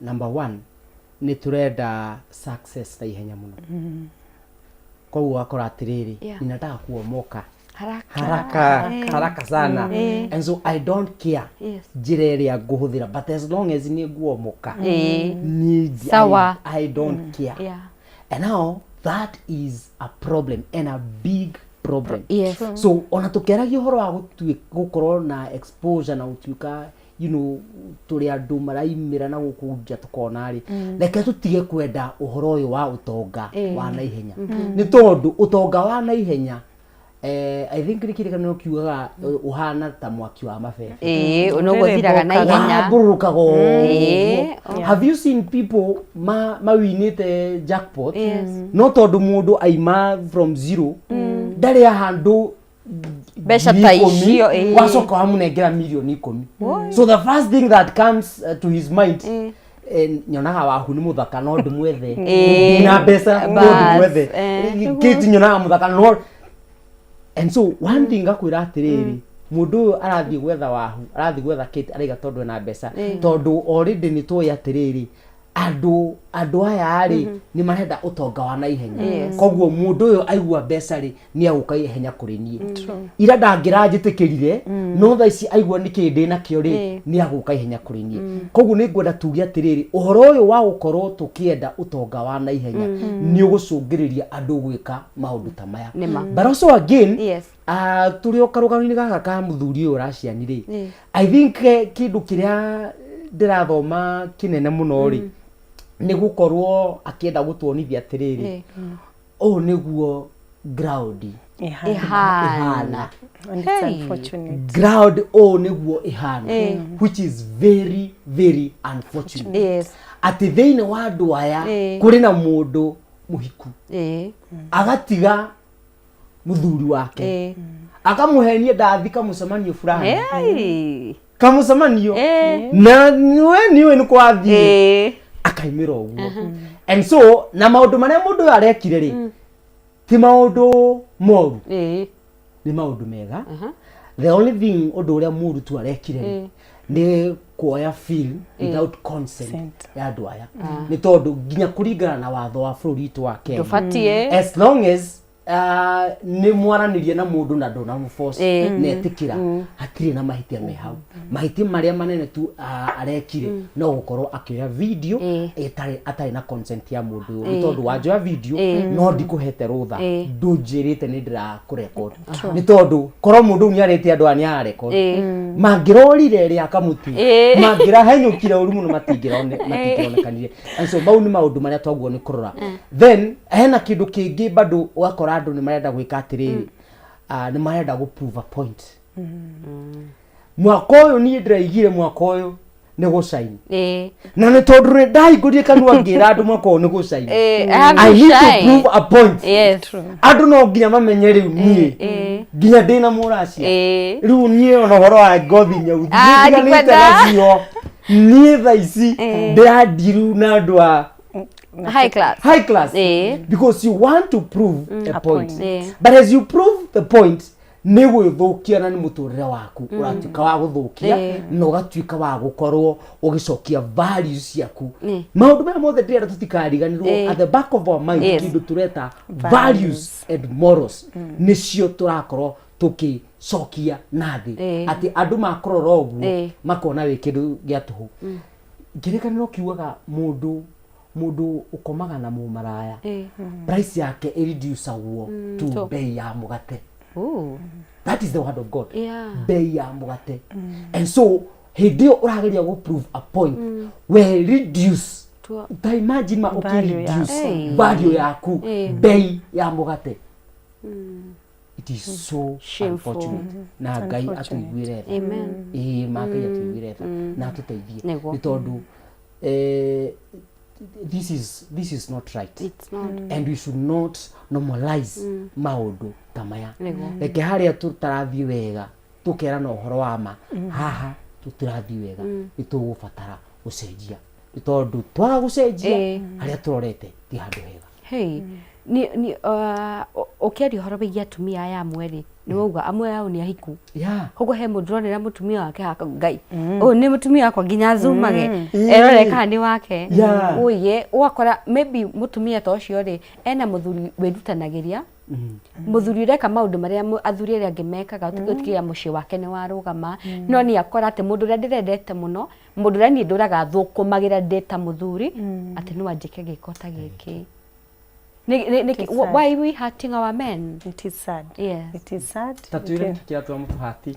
number one nĩ tũrenda success na ihenya mũno, koguo ũgakora atĩrĩrĩ, ninataka kuomoka Haraka. Haraka haraka sana, and so I don't care njĩra ĩrĩa ngũhũthĩra, but as long as nĩ nguomoka niĩ Sawa. I don't care. And now that is a problem, and a big problem. So ona tũkĩaragia ũhoro wa gũkorwo na exposure na gũtuĩka tũrĩ andũ maraimĩra na gũkũ nja tũkona rĩ, reke tũtige kwenda ũhoro ũyũ wa ũtonga wa naihenya, nĩ tondũ ũtonga wa naihenya, I think nĩ kĩrĩkanĩro kiugaga ũhana ta mwaki wa mabebe. Ĩĩ, noguo thiraga na ihenya. Wambũrũrũkaga Ĩĩ, ũguo. Have you seen people mawinĩte jackpot? Yes. No tondũ mũndũ aima from zero, ndarĩ handũ Mbeca ngiri ta 10, icio, ĩĩ. wacoka wamũnengera mirioni 10, so the first thing that comes to his mind, nyonaga wahu nĩ mũthaka no ndĩmwethe. Ndina mbeca no Bas, ndĩmwethe. Kĩti nyonaga mũthaka no, and so one thing ngakwĩra atĩrĩrĩ, mũndũ ũyũ arathiĩ gwetha wahu, arathiĩ gwetha kĩti, araiga tondũ ena mbeca, tondũ already nĩ tũĩ atĩrĩrĩ, andũ aya rĩ nĩ marenda ũtonga wa naihenya. Koguo mũndũ ũyũ aigua mbeca rĩ, nĩ agũka ihenya kũrĩ niĩ. Ira ndangĩranjĩtĩkĩrire, no thaa ici aigua nĩkĩ ndĩ nakĩo rĩ, nĩ agũka ihenya kũrĩ niĩ. Koguo nĩ ngwenda tuge atĩrĩrĩ, ũhoro ũyũ wa gũkorwo tũkĩenda ũtonga wa naihenya nĩ ũgũcũngĩrĩria andũ gwĩka maũndũ ta maya. Nĩma. But also again, tũrĩ o karũgano-inĩ gaka ka mũthuri ũyũ ũraciani rĩ, I think kĩndũ kĩrĩa ndĩrathoma kĩnene mũno rĩ, nĩ gũkorwo akĩenda gũtuonithia atĩrĩrĩ, ũũ nĩguo ground Ihana. Ihana. And it's unfortunate. Ground ũũ nĩguo ĩhana, which is very very unfortunate, atĩ thĩinĩ wa andũ aya kũrĩ na mũndũ mũhiku agatiga mũthuri wake, akamũhenia ndathi kamũcemanio fulani, kamũcemanio na we niwe nĩ kwathiĩ, akaimĩra ũguo. And so na maũndũ marĩa mũndũ ũyũ arekire rĩ, ti maũndũ moru, nĩ maũndũ mega. The only thing, ũndũ ũrĩa mũru tu arekire rĩ, nĩ kuoya film without consent Consent. ya andũ aya, nĩ tondũ nginya kũringana na watho wa bũrũri witũ wa Kenya, Ndũbatiĩ. as long as nĩ mwaranĩria na mũndũ na ndũnamũforce na etĩkĩra, hatirĩ na mahĩtia me hau. Mahĩtia marĩa manene tu arekire no gũkorwo akĩoya video ĩtarĩ atarĩ na consent ya mũndũ ũyũ, nĩ tondũ wanjoya video no ndikũhete rũtha, ndũnjĩrĩte nĩ ndĩrakũrecord, nĩ tondũ korwo mũndũ ũyũ nĩ arĩte andũ aya nĩ ararecord, mangĩrorire rĩa kamũtĩ, mangĩrahenyũkire ũru mũno, matingĩronekanire. And so mau nĩ maũndũ marĩa twaguo nĩ kũrora. Then hena kĩndũ kĩngĩ bado, ũgakora andũ nĩ marenda gwĩka atĩrĩrĩ, nĩ marenda gũ prove a point. Mwaka ũyũ niĩ ndĩraigire mwaka ũyũ nĩ gũcaini, na nĩ tondũ nĩ ndahingũrire kanua ngĩra andũ mwaka ũyũ nĩ gũcaini, I have I to need to shine. prove a point. Andũ no nginya mamenye rĩu niĩ nginya ndĩna mũracia, rĩu niĩ ona ũhoro wa ngothi nyau Ah, nĩndiganĩte ndikwenda. nacio. Niĩ thaa ici ndĩrandiru na andũ a High class. High class, because you want to prove a point. Point. But as you prove the point, nĩ gwĩthũkia na nĩ mũtũrĩre waku ũratuĩka wa gũthũkia, na ũgatuĩka wa gũkorwo ũgĩcokia values ciaku. Maũndũ maya mothe ndĩrenda tũtikariganĩrwo, at the back of our mind, kĩndũ tũreta values and morals nĩcio tũrakorwo tũkĩcokia na thĩ, atĩ andũ makũrora ũguo makona wĩ kĩndũ gĩa tũhũ. Kĩrĩkanĩro kiugaga mũndũ ũkomaga na mũmaraya, price yake ĩreducagwo to bei ya mũgate. Ooh. That is the word of God. Bei ya mũgate. And so hĩndĩ ĩyo ũrageria gũ prove a point, we reduce, ta imagine ma Value ũkĩ-reduce Hey. value yaku bei ya mũgate. It is so Shameful. unfortunate, na Ngai Unfortunate. atũiguĩre tha. Amen. Ĩĩ, ma Ngai atũiguĩre tha na atũteithie, Nĩguo. nĩ tondũ This is not right. It's not. And we should not normalize maũndũ ta maya. Nĩguo. Reke harĩa tũtarathiĩ wega tũkerana ũhoro wa ma, haha tũtirathiĩ wega, nĩ tũgũbatara gũcenjia, nĩ tondũ twaga gũcenjia, harĩa tũrorete ti handũ hega. Hey, ni ũkĩaria ũhoro wĩgiĩ atumia aya amwe rĩ, nĩ wauga amwe ao nĩ ahiku. Koguo he mũndũ ũronera mũtumia wake haka, Ngai, ũyũ nĩ mũtumia wakwa, nginya azumage erore kana nĩ wake. Ũiye ũgakora maybe mũtumia ta ũcio rĩ, ena mũthuri wĩrutanagĩria, mũthuri ũreka maũndũ marĩa athuri arĩa angĩ mekaga gũtigĩrĩra mũciĩ wake nĩ warũgama, no nĩ akora atĩ mũndũ ũrĩa ndĩrendete mũno, mũndũ ũrĩa niĩ ndũraga thũkũmagĩra ndĩ ta mũthuri, atĩ no anjĩke gĩko ta gĩkĩ. It is sad. Why we hurting our men? It is sad. It is sad. Ta twĩre kĩratũra mũtũhati.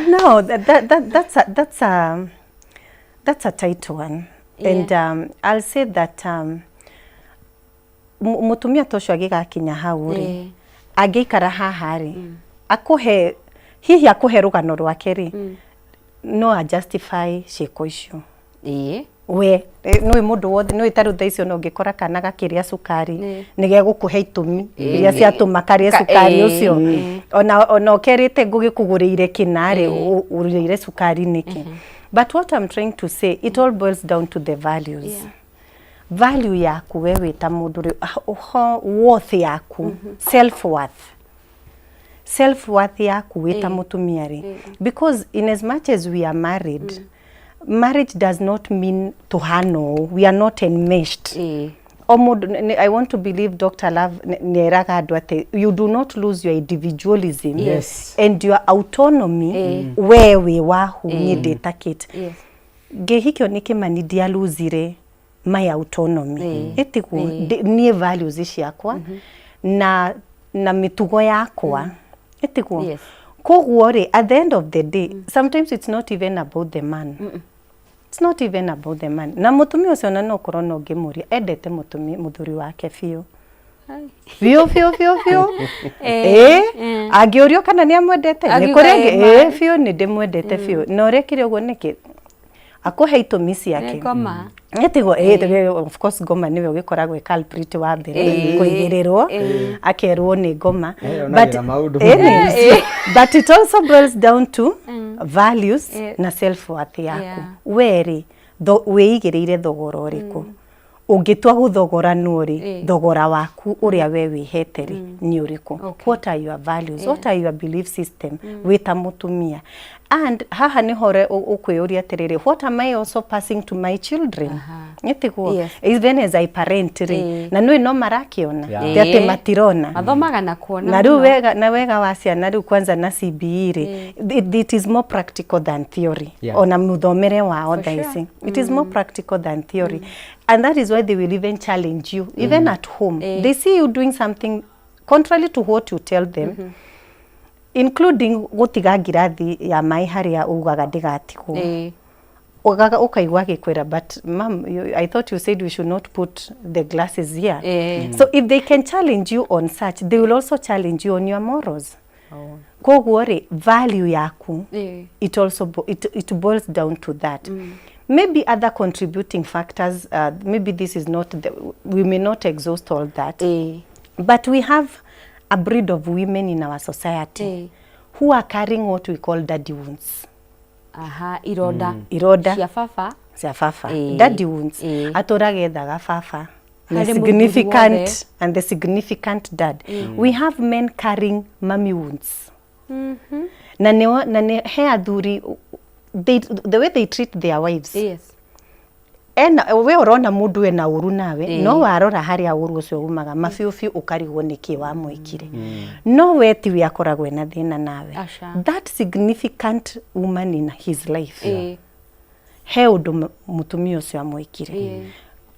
No, that's a tight one. And I'll say that mutumia ta ũcio agĩgakinya hau rĩ, angĩikara haha rĩ, akũhe hihi akũhe rũgano rwake rĩ, no a justify ciĩko icio. We nĩ mũndũ wothe nĩ ta rĩu thaa icio no ũngĩkora kana gakĩrĩa cukari, nĩ gegũkũhe itũmi iria ciatũma karĩe cukari ũcio, ona ũkerĩte ngũgĩkũgũrĩire kĩna rĩ, ũrĩire cukari nĩkĩ? But what I'm trying to say, it all boils down to the values. Value yaku we wĩ ta mũndũ rĩ, worth yaku, self worth, self worth yaku wĩ ta mũtumia rĩ, because in as much as we are married, marriage does not mean tuhana ũũ, we are not enmeshed. O mũndũ I want to believe Dr. Love nĩ eraga andũ atĩ you do not lose your individualism and your autonomy. We wĩ wahu, niĩ ndĩ ta Kate. Ngĩhikio nĩ Kĩmani, ndialuzire my autonomy. Ĩtiguo? Niĩ values ciakwa na mĩtugo yakwa, ĩtiguo? Yes. Koguo rĩ, at the end of the day, sometimes it's not even about the man, it's not even about the man. Na mũtumia ũcio ona no ũkorwo no ũngĩmũria, endete mũtumia, mũthuri wake biũ biũ biũ biũ biũ. Ĩĩ, angĩũrio kana nĩ amwendete, nĩ Angiuga kũrĩ ĩ, ma. Ĩĩ biũ, nĩ ndĩmwendete biũ, na ũrekire ũguo nĩkĩ? Akũhe itũmi ciake. Nĩ ngoma. Ĩtiguo? Ĩĩ, of course ngoma nĩwe ũgĩkoragwo ĩ culprit wa mbere kũigĩrĩrwo, akerwo nĩ ngoma. Onagĩra maũndũ. Ĩni, but it also boils down to values na self worth yaku. We rĩ, wĩigĩrĩire thogora ũrĩkũ? Ũngĩtua gũthogoranwo rĩ, thogora waku ũrĩa we wĩhete rĩ, nĩ ũrĩkũ? What are your values? What are your belief system wĩ ta mũtumia? And haha nĩho ũkwĩyũria atĩrĩrĩ, what am I also passing to my children? Ĩtiguo? Even as I parent rĩ, na nĩ no marakĩona, ti atĩ matirona. Mathomaga na kuona Na rĩu mũno. Wega na wega wa ciana rĩu kwanza na CBE rĩ, it is more practical than theory. Ona mũthomere wao thaa ici, it is more practical than theory, and that is why they will even challenge you even at home. They see you doing something contrary to what you tell them, including gũtiga ngirathi ya maĩ harĩa ugaga ndĩgatigwo. Ugaga ukaigua agĩkwĩra, "But mum, I thought you said we should not put the glasses here." So if they can challenge you on such, they will also challenge you on your morals. Koguo rĩ, value yaku, it also it boils down to that. Maybe other contributing factors, maybe this is not the, we may not exhaust all that, but we have a breed of women in our society who are carrying what we call daddy wounds. Aha, ironda. Ironda cia baba. Cia baba. Daddy wounds. Atũraga ethaga baba the Harĩ mũthuri significant wothe. And the significant dad. We have men carrying mommy wounds. Na nĩ na nĩ he athuri, the way they treat their wives, ena we ũrona mũndũ ena ũru nawe, no warora harĩa ũru ũcio umaga mabiũ biũ, ũkarigwo nĩkĩ wamwĩkire, no we tiwe akoragwo ena thĩna nawe. Aca. That significant woman in his life, he ũndũ mũtumia ũcio amwĩkire,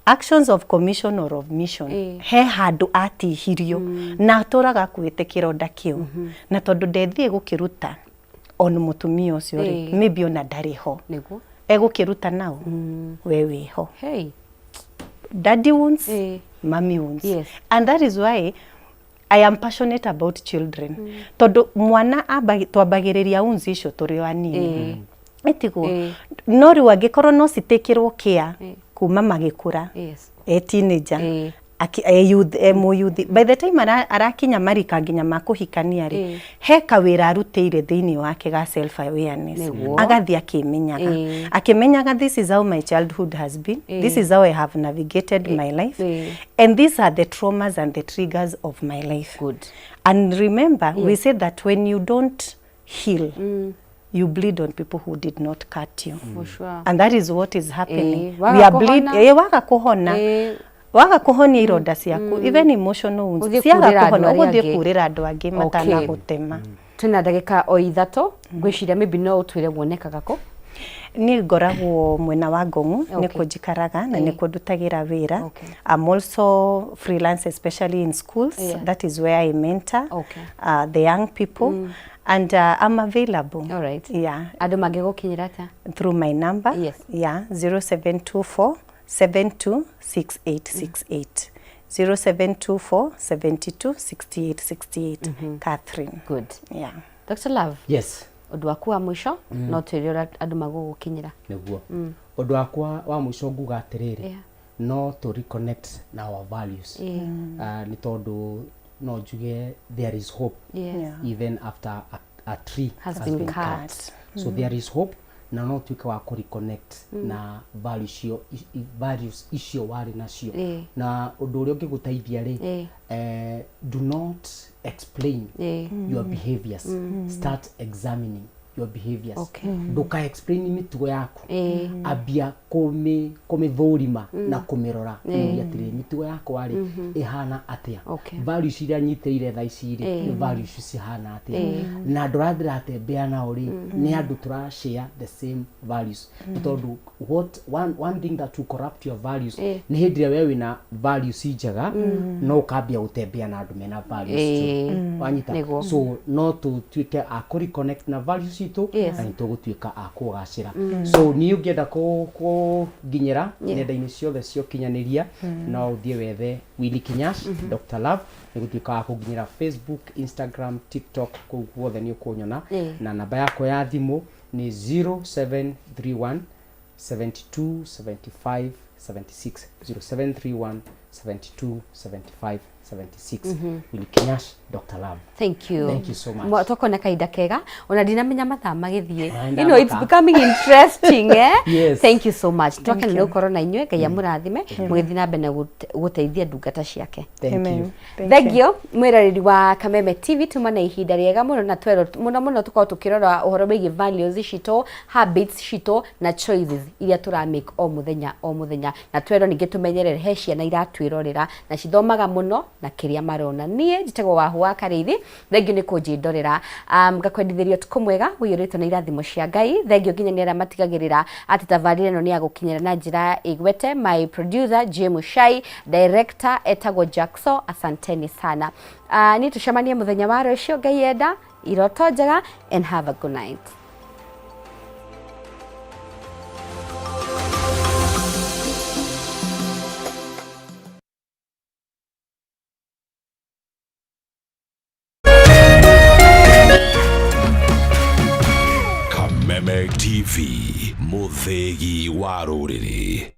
actions of commission or of mission, he handũ atihirio na atũraga akuĩte kĩronda kĩu, na tondũ ndethiĩ gũkĩruta on mũtumia ũcio rĩ, maybe ona ndarĩ ho, egũkĩruta nao we wĩho. Hey. Daddy wounds, mommy wounds. And that is why I am passionate about children, tondũ mwana twambagĩrĩria wounds icio tũrĩ o anini. Ĩtiguo? Ĩĩ. No rĩu angĩkorwo no citĩkĩrwo care Ĩĩ. kuma magĩkũra, Yes. e teenager, Ĩĩ. e youth, e mũyuthi, by the time arakinya marika nginya ma kũhikania rĩ, Ĩĩ. he kawĩra arutĩire thĩinĩ wake ga self awareness. Nĩguo. Agathiĩ akĩmenyaga, Ĩĩ. akĩmenyaga this is how my childhood has been, this Ĩĩ. is how I have navigated my life, Ĩĩ. and these are the traumas and the triggers of my life. Good. And remember, we say that when you don't heal, you bleed on people who did not cut you. For sure. And that is what is happening. Eh, We are waga bleed, kũhona. eh, waga kũhona. Eh. Waga kũhonia ironda ciaku, even emotional wounds. Ũthiĩ Ciaga kũrĩra andũ kũhona, arĩa ũgũthiĩ angĩ. kũrĩra andũ angĩ matanagũtema. Twĩna ndagĩka o ithatũ, ngwĩciria maybe no ũtwĩre wonekaga kũ. Niĩ ngoragwo mwena wa Ngong'u, nĩkuo njikaraga na Eh. nĩkuo ndutagĩra wĩra. Okay. I'm also freelance, especially in schools. Yeah. That is where I mentor Okay. the young people. And I'm available. All right. Yeah. Andũ mangĩgũkinyĩra atĩa? Through my number. Yes. Yeah, 0724 726868. 0724 72 68 68. Catherine. Good. Yeah. Dr. Love. Yes. Ũndũ waku wa mũico, no twĩre ũrĩa andũ magũgũkinyĩra. Nĩguo. Ũndũ wakwa wa mũico nguga atĩrĩrĩ, Yeah. no to reconnect na our values. Yeah. Nĩ tondũ no njuge there is hope. Yes. Yeah. Even after a tree Has been cut. So there is hope, na no tuĩke wa kũ reconnect na values icio, values icio warĩ nacio. Ĩĩ. Na ũndũ ũrĩa ũngĩgũteithia rĩ, Ĩĩ. Do not explain Ĩĩ. your behaviors, start examining your behaviors. Okay. Ndũka explain mĩtugo yaku, Ĩĩ. ambia kũmĩthũrima na kũmĩrora, ũrie atĩrĩrĩ, mĩtugo yakwa rĩ ĩhana atĩa? Okay. Values iria nyitĩrĩire thaa ici rĩ, nĩ values cihana atĩa? Na andũ arĩa ndĩratembea nao rĩ, nĩ andũ tũra share the same values? Nĩ tondũ what one thing that will corrupt your values Ĩĩ. nĩ hĩndĩ ĩrĩa we wĩna values njega no ũkambia gũtembea na andũ mena values Ĩĩ. njũru. Wanyita? Nĩguo. So no tũtuĩke a kũ reconnect na values citũ, Yes. na nĩ tũgũtuĩka a kũgacĩra. So niĩ ũngĩenda kũnginyĩra nenda-inĩ ciothe cia ũkinyanĩria, no ũthiĩ wethe Willy Kinyash, Dr. Love, nĩ gũtuĩka wa kũnginyĩra Facebook, Instagram, TikTok, kũu guothe nĩ ũkũnyona. Ĩĩ. Na namba yakwa ya thimũ nĩ 0731 72 75 76, 0731 72 75 76. Willy Kinyash, Dr. Love. Thank you. Thank you so much. Twakona kahinda kega, ona ndinamenya mathaa magĩthiĩ. Na You know, it's ndamaka. becoming interesting, eh? Yes. Thank you so much. Twakena nĩ gũkorwo na inyuĩ. Ngai amũrathime mũgĩthiĩ na mbere na gũteithia ndungata ciake. Thank Amen. you. Thank Thank you. you mwĩroreri wa Kameme TV, tuma na ihinda rĩega mũno na twerwo mũno mũno tũkorwo tũkĩrora ũhoro wĩgiĩ values citũ, habits citũ na choices iria tũra make o mũthenya o mũthenya, na twerwo ningĩ tũmenyerere he ciana iratwĩrorera na cithomaga mũno na kĩrĩa marona. Niĩ njĩtagwo Wahu wa Karĩithi, thengio nĩ kũnjĩndorera, ngakwendithĩria ũtukũ mwega ũiyũrĩtwo na irathimo cia Ngai. Thengio nginya nĩ arĩa matigagĩrĩra atĩ tabarĩra ĩno nĩ ya gũkinyĩra na njĩra ĩgwete, my producer J Mushai, director etagwo Jackson, asanteni sana. Niĩ tũcemanie mũthenya wa rũciũ Ngai enda. Iroto njega and have a good night. Kameme TV, mũthĩgi wa rũrĩrĩ.